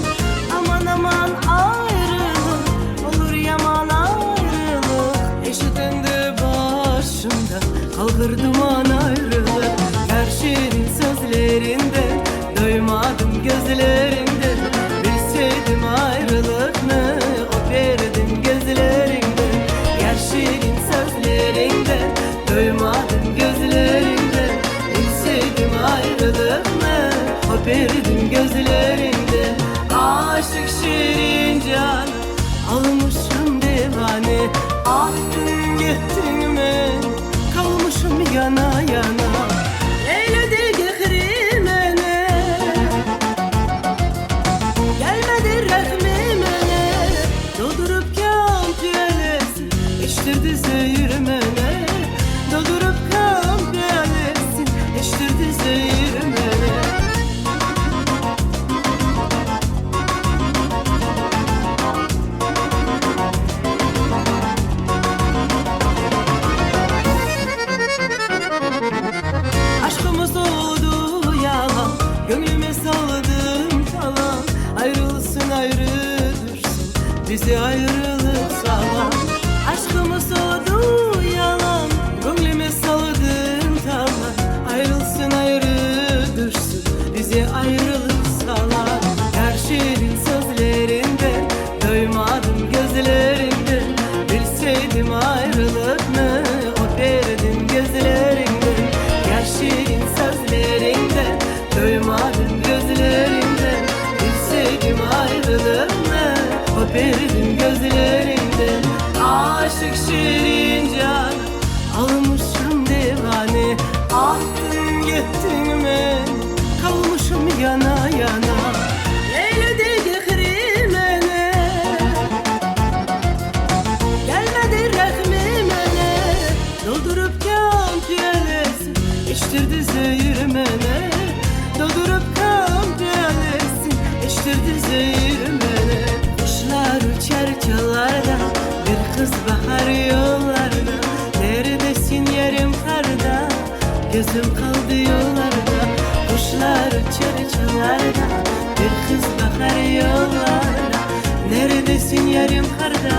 Aman-aman ayrılıq, olur yaman ayrılıq, Eşitende başımdan qalğır duman ayrılıq. Yar şirin sözlerinden doymadım gözlerinden, Bilseydim ayrılıqnı öperdim gözlerinden. Yar şirin sözlerinden doymadım gözlerinden, Bilseydim ayrılıqnı öperdim gözlerinden. Aşıq şirin canım. yana yana. Eyledi gehri meni, Gelmedi rehmi mene. Doldurıp kan piyalesin, içtirdi zehir mene. Doldurıp kan piyalesin, içtirdi zehir mene. Aşqımız oldı yalan, Göñlüme saldıñ talan, Ayrılsın, ayrı tüşsün, Bizi ayrılıq salan. Aşqımız oldı yalan, Göñlüme saldıñ talan, Ayrılsın, ayrı tüşsün, Bizi ayrılıq salan. Yar şirin sözlerinden, Doymadım gözlerinden, Bilseydim ayrılıqnı, Öperdim gözlerinden. Yar şirin sözlerinden, Doymadım gözlerinden, Bilseydim ayrılıqnı, Öperdim gözlerinden. Aşıq şirin canım, Almışım divane, Attıñ kettiñ meni, Qalmışım yana yana. Eyledi gehri meni, Gelmedi rehmi mene, Doldurıp kan piyalesin, İçtirdi zehir mene. Doldurıp kan piyalesin, İçtirdi zehir mene. Quşlar uçar çallarda, Bir qız baqar yollarda, Neredesin yarim qarda, Közüm qaldı yollarda. Quşlar uçar çallarda, Bir qız baqar yollarda, Neredesin yarim qarda,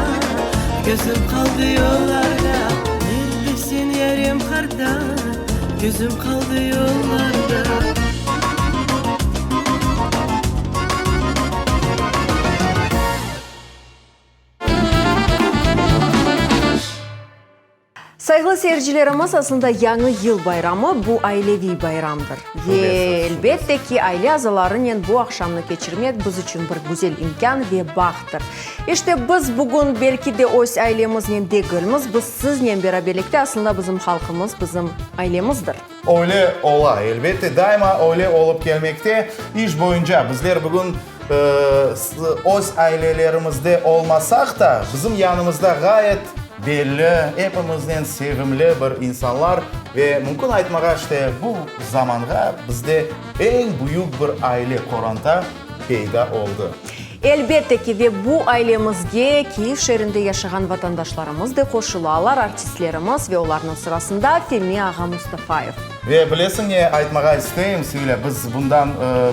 Közüm qaldı yollarda. Neredesin yarim qarda, Közüm qaldı yollarda. Sayğılı seyircilerimiz, aslında Yañı yıl bayramı, bu aileviy bayramdır. Ve, elbette ki, aile azalarınen bu aqşamnı keçirmek biz içün bir güzel imkân ve bahttır. İşte, biz bugün belki de öz ailemiznen degilmiz, biz siznen beraberlikte, aslında bizim halqımız, bizim ailemizdir. Öyle ola, elbette, daima öyle olıp kelmekte. İş boyunca bizler bugün öz ailelerimizde olmasaq da, bizim yanımızda ğayet belli, epimiznen sevimli bir insanlar ve mümkün aytmağa, işte, bu zamanğa bizde eñ büyük bir aile, qoranta peyda oldı. Elbette ki, ve bu ailemizge Kiyev şeerinde yaşağan vatandaşlarımız de qoşulalar, artistlerimiz ve olarnıñ sırasında Femi ağa Mustafayev. Ve bilesiñ ne aytmağa isteyim, Sevilâ, biz bundan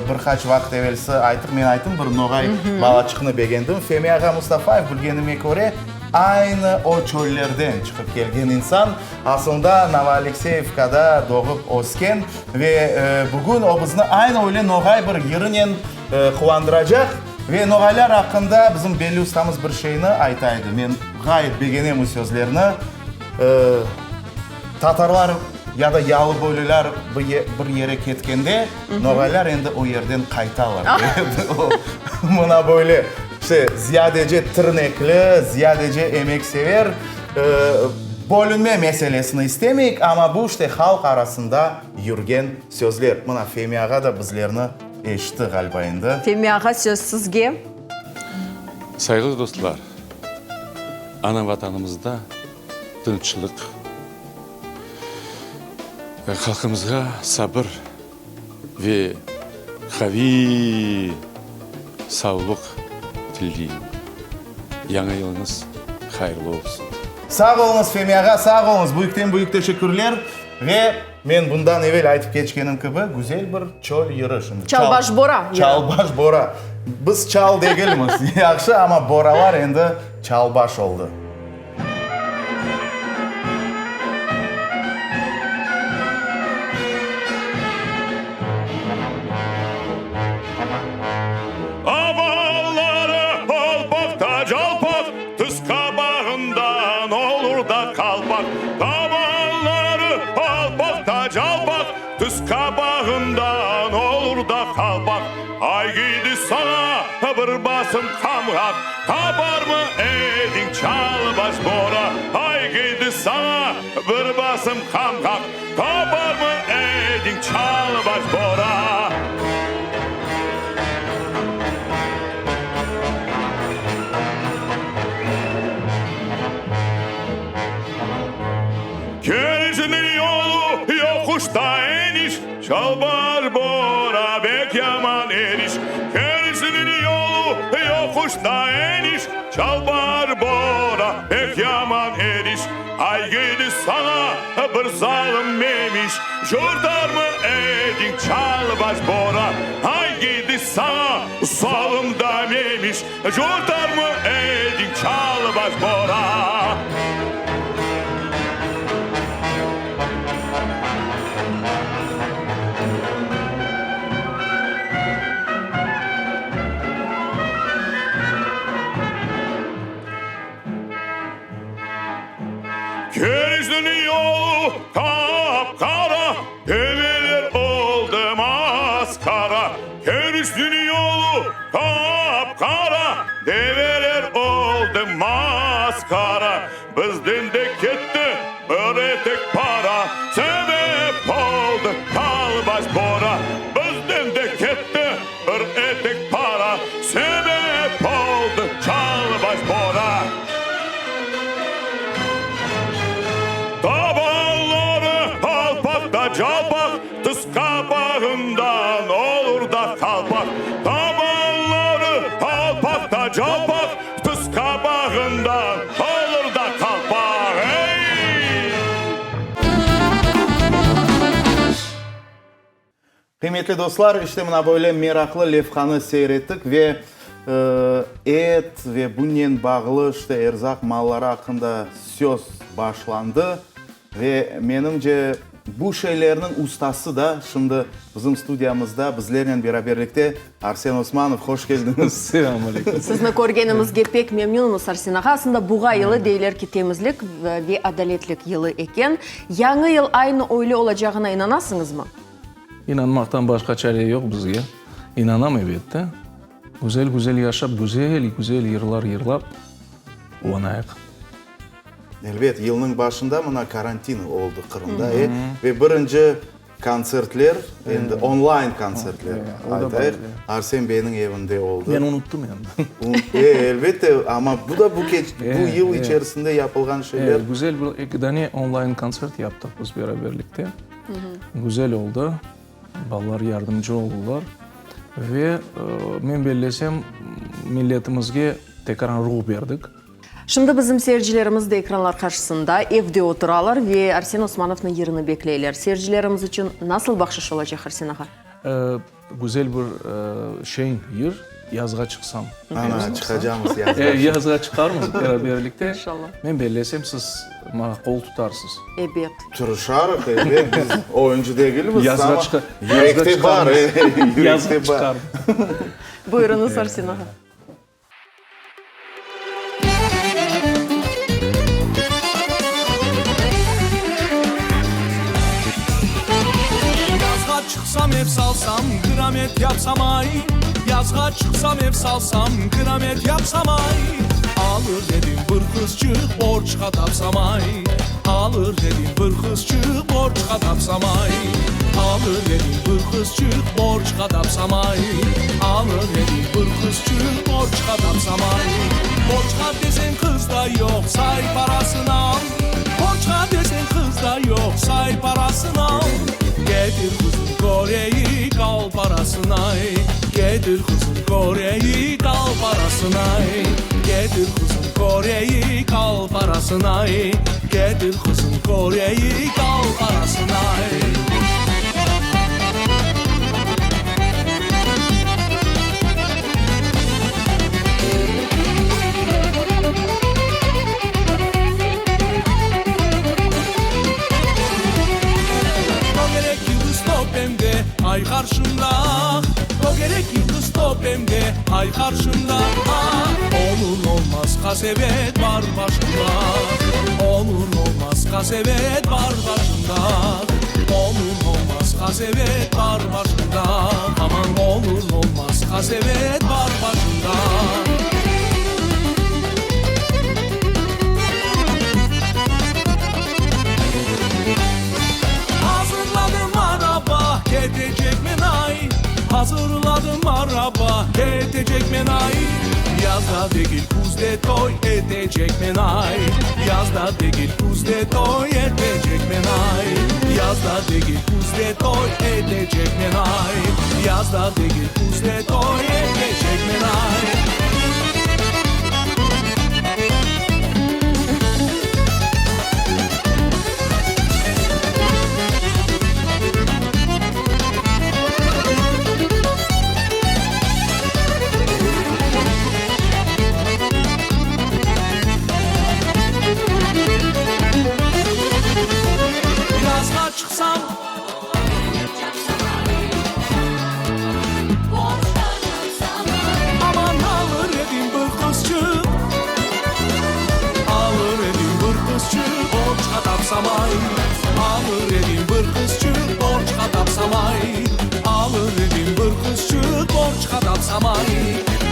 bir qaç vaqıt evelsi ayttıq, men ayttım, bir noğay balaçıqnı begendim. Femi ağa Mustafayev, bilgenime köre, aynı o çöllerden çıqıp kelgen insan, asılında Novoalekseyevkada doğıp ösken ve bugün o bizni aynı öyle noğay bir yırınen Quvandıracaq. Ve noğaylar aqqında bizim belli ustamız bir şeyni ayta edi. Men ğayet begenem o sözlerni. Tatarlar ya da yalıboylular bir yere ketkende, noğaylar endi o yerden qaytalar, dey edi o. Mına böyle, işte, ziyadece tirnekli, ziyadece emeksever. Bölünme meselesini istemeyik, amma bu, işte, halq arasında yürgen sözler. Mına Femi ağa da bizlerni Eşitti, ğaliba, endi. Femi ağa, söz sizge. Sayğılı dostlar, ana Vatanımızda tınçlıq, halqımızğa sabır ve qaviy savlıq tileyim. Yañı yılıñız hayırlı olsun! Sağ oluñız, Femi ağa, sağ oluñız! Büyükten-büyük teşekkürler ve. Men bundan evel aytıp keçkenim kibi, güzel bir çöl yırı şimdi. Çalbaş bora yırı. Çalbaş bora. Biz çal degilmiz, yahşı, amma boralar endi çalbaş oldı. Avalları alpaq ta calpaq, Tüs qabağından olur da qalpaq. Tabanları alpaq ta calpaq, Tüs qabağından olur da qalpaq. Ay gidi saña bir basım qamğaq, Taparmı ediñ çalbaş bora? Ay gidi saña bir basım qamğaq. Çalbaş Bora. Kerizniñ yolu yoquşta eniş, Çalbaş Bora bek yaman eriş. Kerizniñ yolu yoquşta eniş, Çalbaş Bora bek yaman eriş. Aygidi saña bir zalım Memiş, Jurtarmı ediñ Çalbaş Bora? Aygidi saña zalım da Memiş, Jurtarmı ediñ Çalbaş Bora? Kerizniñ yolu qap-qara, Develer oldı masqara. Kerizniñ yolu qap-qara, Develer oldı masqara. Bizden de ketti bir etek para, Sebep oldı Qalbaş Bora. Bizden de ketti bir etek para, Sebep oldı Çalbaş Bora. Tabanları qalpaq da calpaq, Tıs qapağından olur da qalpaq. Tabanları qalpaq da calpaq, Tıs qapağından olur da qalpaq. Ey! Qıymetli dostlar, işte mına böyle meraqlı levhanı seyir ettik ve et ve bunen bağlı işte erzaq malları aqqında söz başlandı. Ve menimce, bu şeylerniñ ustası da şimdi bizim studiyamızda bizlernen beraberlikte Arsen Osmanov. Hoş keldiñiz. Selâm aleyküm. Sizni körgenimizge pek memnünmiz, Arsen ağa. Aslında Buğa yılı, deyler ki, temizlik ve adaletlik yılı eken. Yañı yıl aynı öyle olacağına inanasıñızmı? İnanmaqtan başqa çare yoq bizge. İnanam, ebette. Güzel-güzel yaşap, güzel-güzel yırlar yırlap quvanayıq. Elbet, yılnıñ başında mına karantin oldı Qırımda, e, ve birinci kontsertler, endi online kontsertler aytayıq, Arsen beyniñ evinde oldı. Men unuttım endi. E, elbette, amma bu da bu bu yıl içerisinde yapılğan şeyler. E, güzel bir eki dane online kontsert yaptıq biz beraberlikte. Güzel oldı, balalar yardımcı oldılar ve men bellesem, milletimizge tekrar ruh berdik. Şimdi bizim seyircilerimiz de ekranlar qarşısında, evde oturalar ve Arsen Osmanovnıñ yırını bekleyler. Seyircilerimiz içün nasıl bahşış olacaq, Arsen ağa? Güzel bir şeñ yır, Yazğa çıqsam. Ana, çıqacamız yazğa. Yazğa çıqarmız beraberlikte. İnşallah. Men bellesem, siz maña qol tutarsız. Ebet. Tırışarıq, ebet, biz oyuncı degilmiz, Yazğa amma yürekte bar, yürekte Yazğa bar. çıqarmız. Buyurıñız, Arsen ağa. Yazğa çıqsam ev salsam, kıramet yapsam ay, Yazğa çıqsam ev salsam, kıramet yapsam ay, Alır edim bir qızçıq borcğa tapsam ay, Alır edim bir qızçıq borcğa tapsam ay, Alır edim bir qızçıq borcğa tapsam ay, Alır edim bir qızçıq borcğa tapsam ay. Borcğa deseñ qız da yoq, say parasın al, Borcğa deseñ qız da yoq, say parasın al. Ketir qızın köreyik, al parasın ay, Ketir qızın köreyik, al parasın ay, Ketir qızın köreyik, al parasın ay, Ketir qızın köreyik, al parasın ay. Tögerek yıldız töpemde, ay qarşımda, Tögerek yıldız töpemde, ay qarşımda, Olur olmaz qasevet bar başımda, Olur olmaz qasevet bar başımda, Olur olmaz qasevet bar başımda, Aman, olur olmaz qasevet bar başımda. Azırladım araba. küzde toy etecekmen ay. Yazda degil, küzde toy etecekmen ay. Yazda degil, küzde toy etecekmen ay. Yazda degil, küzde toy etecekmen ay. Yazğa çıqsam. Aman alır edim bir qızçıq, Alır edim bir qızçıq, borcğa tapsam ay. Alır edim bir qızçıq, borcğa tapsam ay. Alır edim bir qızçıq, borcğa tapsam ay.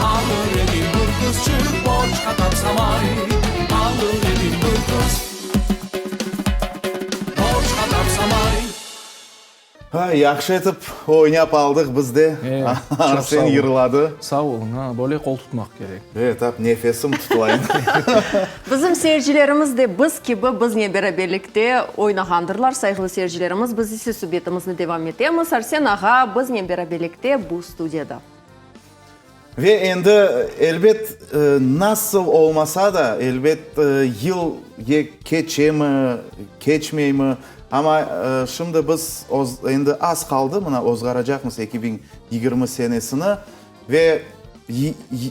Alır edim bir qızçıq, borcğa tapsam ay. Alır edim bir qız, borcğa tapsam ay. Ha, yahşı etip oynap aldıq biz de. Arsen yırladı. Sağ oluñ, ha, böyle qol tutmaq kerek. E, tap nefesim tutula endi. Bizim seyircilerimiz de biz kibi biznen beraberlikte oynağandırlar. Sayğılı seyircilerimiz, biz ise subetimizni devam etemiz. Arsen ağa biznen beraberlikte bu studiyada. Ve endi, elbet, nasıl olmasa da, elbet, yıl keçemi, keçmeymi, amma şimdi biz endi az qaldı, mına ozğaracaqmız 2020 senesini ve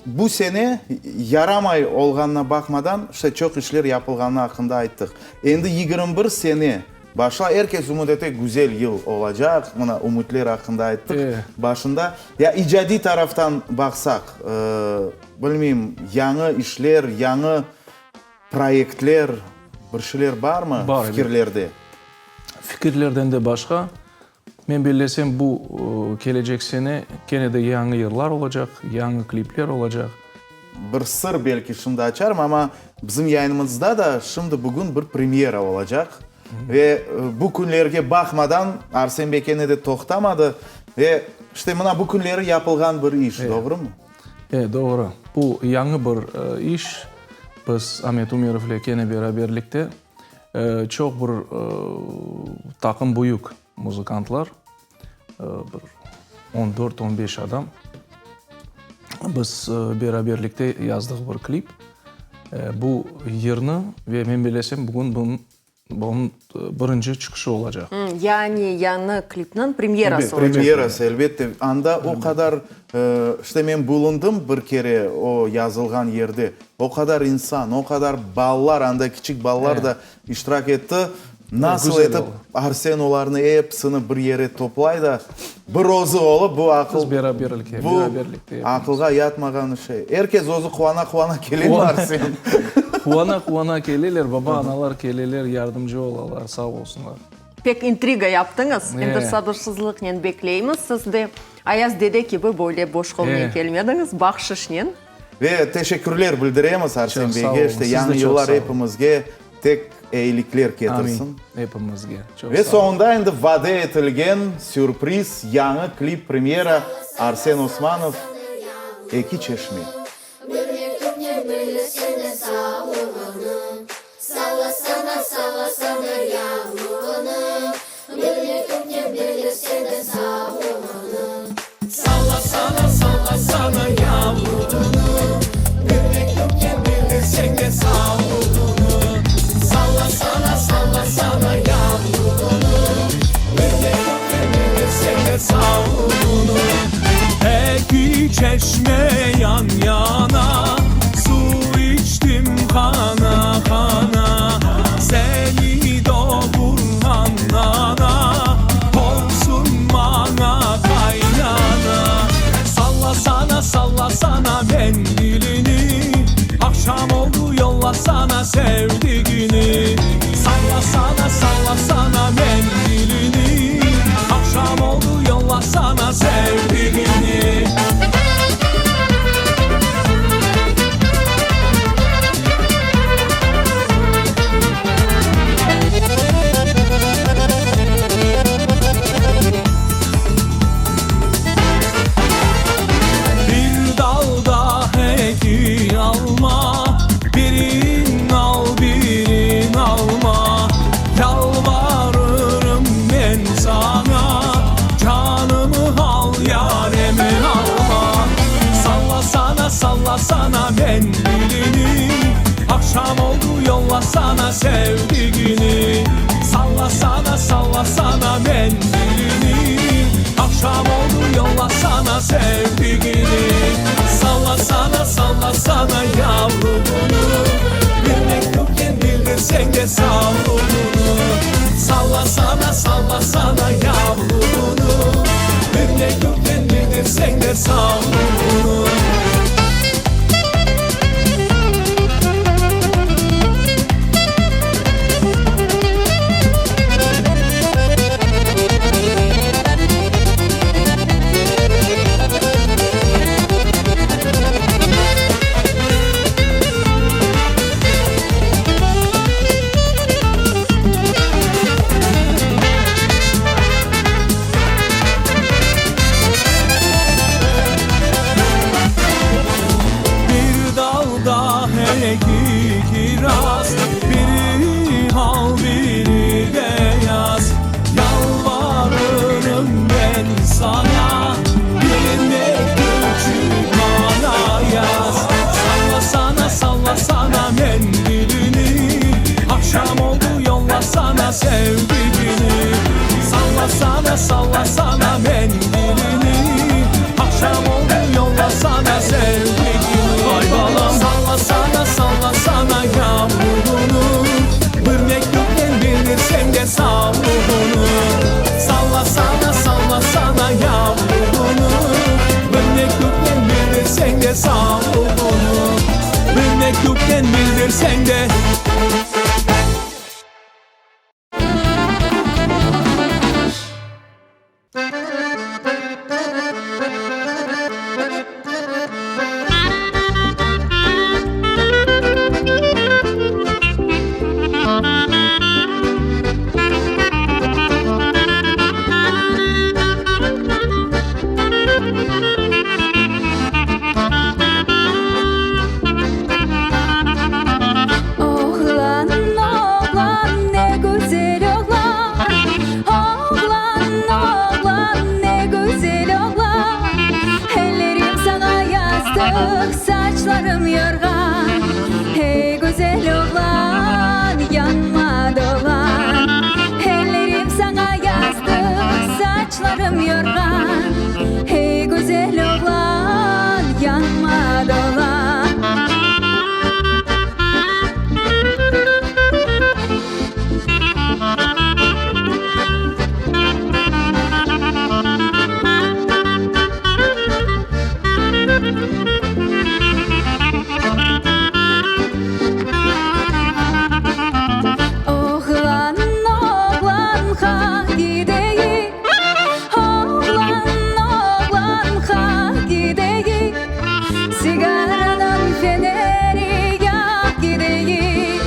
bu sene yaramay olğanına baqmadan, işte, çoq işler yapılğanı aqqında ayttıq. Endi 21 sene Başla, er kes ümüt ete, güzel yıl olacaq, mına, ümütler aqqında ayttıq başında. Ya icadiy taraftan baqsaq, bilmeyim, yañı işler, yañı proyektler, bir şeyler barmı fikirlerde? Fikirlerden de başqa, men bellesem, bu kelecek sene kene de yañı yırlar olacaq, yañı klipler olacaq. Bir sır belki şimdi açarım, amma bizim yayınımızda da şimdi bugün bir premyera olacaq. Ve bu künlerge baqmadan Arsen bey kene de toqtamadı. Ve işte mına bu künleri yapılğan bir iş, doğrumı? E, doğru. Bu yañı bir iş. Biz Amet Ümerov ile kene beraberlikte çoq bir taqım büyük muzıkantlar, bir on dört, on beş adam. Biz beraberlikte yazdıq bir klip. Bu yırnı ve men bilesem, bugün bunıñ birinci çıqışı olacaq. Yani yañı klipniñ premyerası olacaq. Premyerası, elbette. Anda o qadar, işte men bulundım bir kere o yazılğan yerde, o qadar insan, o qadar balalar, anda kiçik balalar da iştirak etti. Nasıl etip Arsen olarnı episini bir yere toplay da, bir özü olıp, bu aqıl, bu aqılğa yatmağan şey. Er kes özü quvana-quvana kelemi, Arsen? Quvana-quvana keleler, baba-analar keleler, yardımcı olalar, sağ olsunlar. Pek intriga yaptıñız. Endi sabırsızlıqnen bekleymiz. Siz de Ayaz dede kibi böyle boş qolnen kelmediñiz, bahşışnen. Ve teşekkürler bildiremiz Arsen beyge, işte yañı yıllar epimizge tek eyilikler ketirsin. Amin, epimizge. Çoq Ve soñunda endi vade etilgen sürpriz, yañı klip premyera, Arsen Osmanov, Eki çeşme. Bir mektüpnen bildirseñ de sağlığını, Sallasana, sallasana yavluğını, Bir mektüpnen bildirseñ de sağlığını. Sallasana, sallasana yavluğını, Bir mektüpnen bildirseñ de sağlığını. Sallasana, sallasana yavluğını, Bir mektüpnen bildirseñ de sağlığını. Eki çeşme yan yana, Suv içtim qana qana, Seni doğurğan ana, Olsun maña qaynana. Sallasana, sallasana mendilini, Aqşam oldu, yollasana sevdigini. Sallasana, sallasana mendilini, Aqşam oldu, yollasana sevdigini. Bir dalda eki alma. Aqşam oldu yollasana sevdigini Sallasana, sallasana mendilini Aqşam oldu yollasana sevdigini Sallasana, sallasana yavluğını Bir mektupnen bildirseñ de savluğını Sallasana, sallasana yavluğını Bir mektupnen bildirseñ de savluğını. Bir dalda eki kiraz, Biri al, biri beyaz. Yalvarırım ben sana, Bir mektupçuk bana yaz. Sallasana, sallasana mendilini, Aqşam oldu yollasana sevdigini. Sallasana, sallasana mendilini, Aqşam oldu yollasana sevdigini. Vay balam, sallasana, sallasana yavluğını, Bir mektupnen bildirseñ de savluğını. Sallasana, sallasana yavluğını, Bir mektupnen bildirseñ de savluğını. Bir mektupnen bildirseñ de. Oğlan, oğlan, ne güzel oğlan, Oğlan, oğlan, ne güzel oğlan. Ellerim saña yastıq, saçlarım yorğan. Ey, güzel oğlan, yanıma dolan. Ellerim saña yastıq, saçlarım yorğan. Ey, güzel oğlan, yanıma dolan. Oğlan, oğlan, ha gideyik. Oğlan, oğlan, ha gideyik. Sigaranıñ feneri yaq gideyik.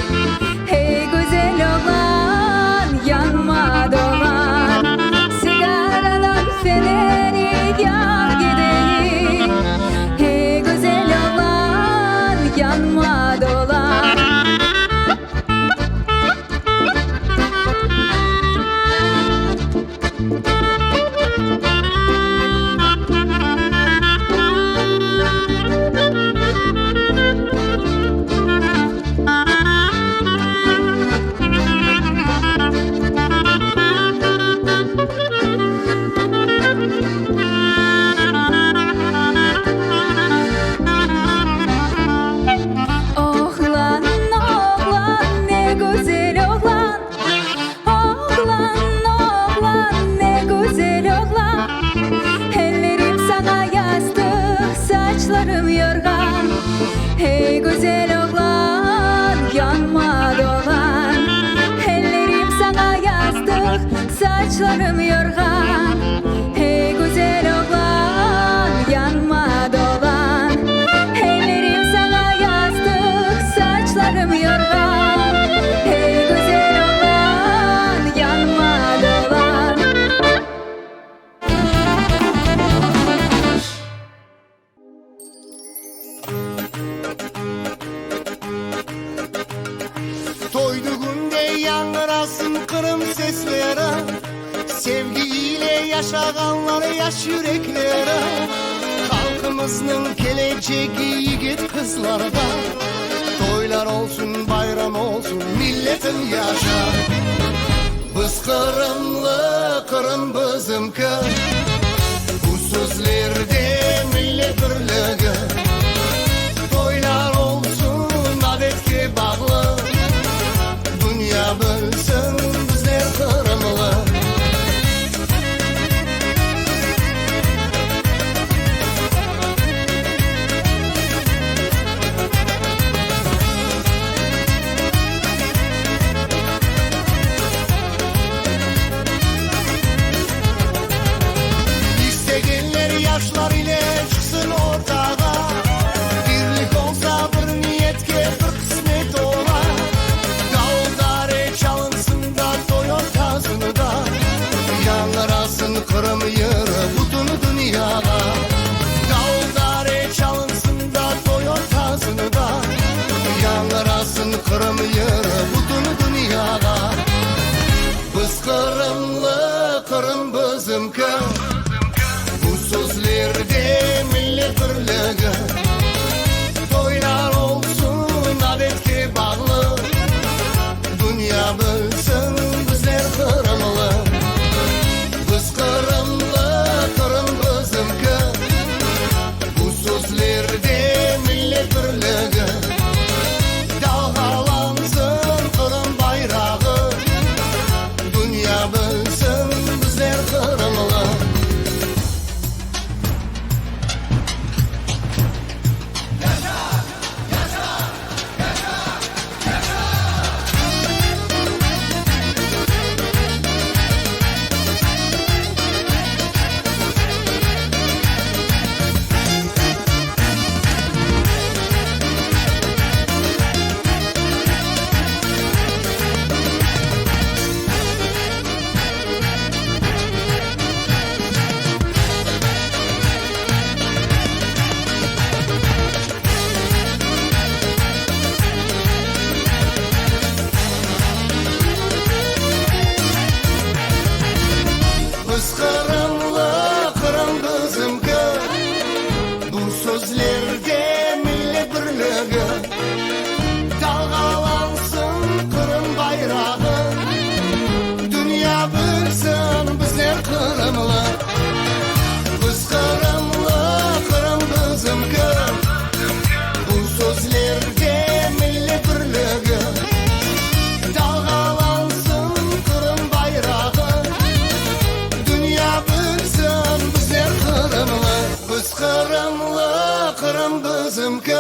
Ey, güzel oğlan, yanıma dolan. Sigaranıñ feneri yaq gideyik. Ey, güzel oğlan, yanıma dolan. Oğlan, oğlan, ne güzel oğlan. Oğlan, oğlan, ne güzel oğlan. Ellerim saña yastıq, saçlarım yorğan. Ey, güzel oğlan, yanıma dolan. Ellerim saña yastıq, saçlarım yorğan. Ey, güzel oğlan, yanıma dolan. Ellerim saña yastıq, saçlarım yorğan. Ey, güzel oğlan, yanıma dolan. Toy dügünde yañğırasın Qırım sesleri, Sevgi ile yaşağanlar yaş yürekleri. Halqımıznıñ kelecegi yigit qızlarda. Toylar olsun, bayram olsun, milletim yaşa! Biz qırımlı, Qırım bizimki, Bu sözlerde millet birligi. Toylar olsun, adetke bağlı, Dünya bilsin, bizler qırımlı. İstegenler yaşlar ile çıqsın ortağa, Birlik olsa bir niyetke bir qısmet ola. Davul-dare çalınsın da toy ortasında, Yañğırasın Qırım yırı bütün dünyağa. Davul-dare çalınsın da toy ortasında, Yañğırasın Qırım yırı bütün dünyağa. Biz qırımlı, Qırım bizimki, Bu sözlerde millet birligi. Toylar olsun adetke bağlı, Dünya bilsin, bizler qırımlı. Biz qırımlı, Qırım bizimki, Bu sözlerde millet birligi. Dalğalansın Qırım bayrağı, Dünya bilsin, bizler qırımlı. Biz qırımlı, Qırım bizimki, Bu sözlerde millet birligi. Dalğalansın Qırım bayrağı, Dünya bilsin, bizler qırımlı. Biz qırımlı, Qırım bizimki, Bu sözlerde millet birligi. Dalğalansın Qırım bayrağı, Dünya bilsin, bizler qırımlı. Biz qırımlı, Qırım bizimki.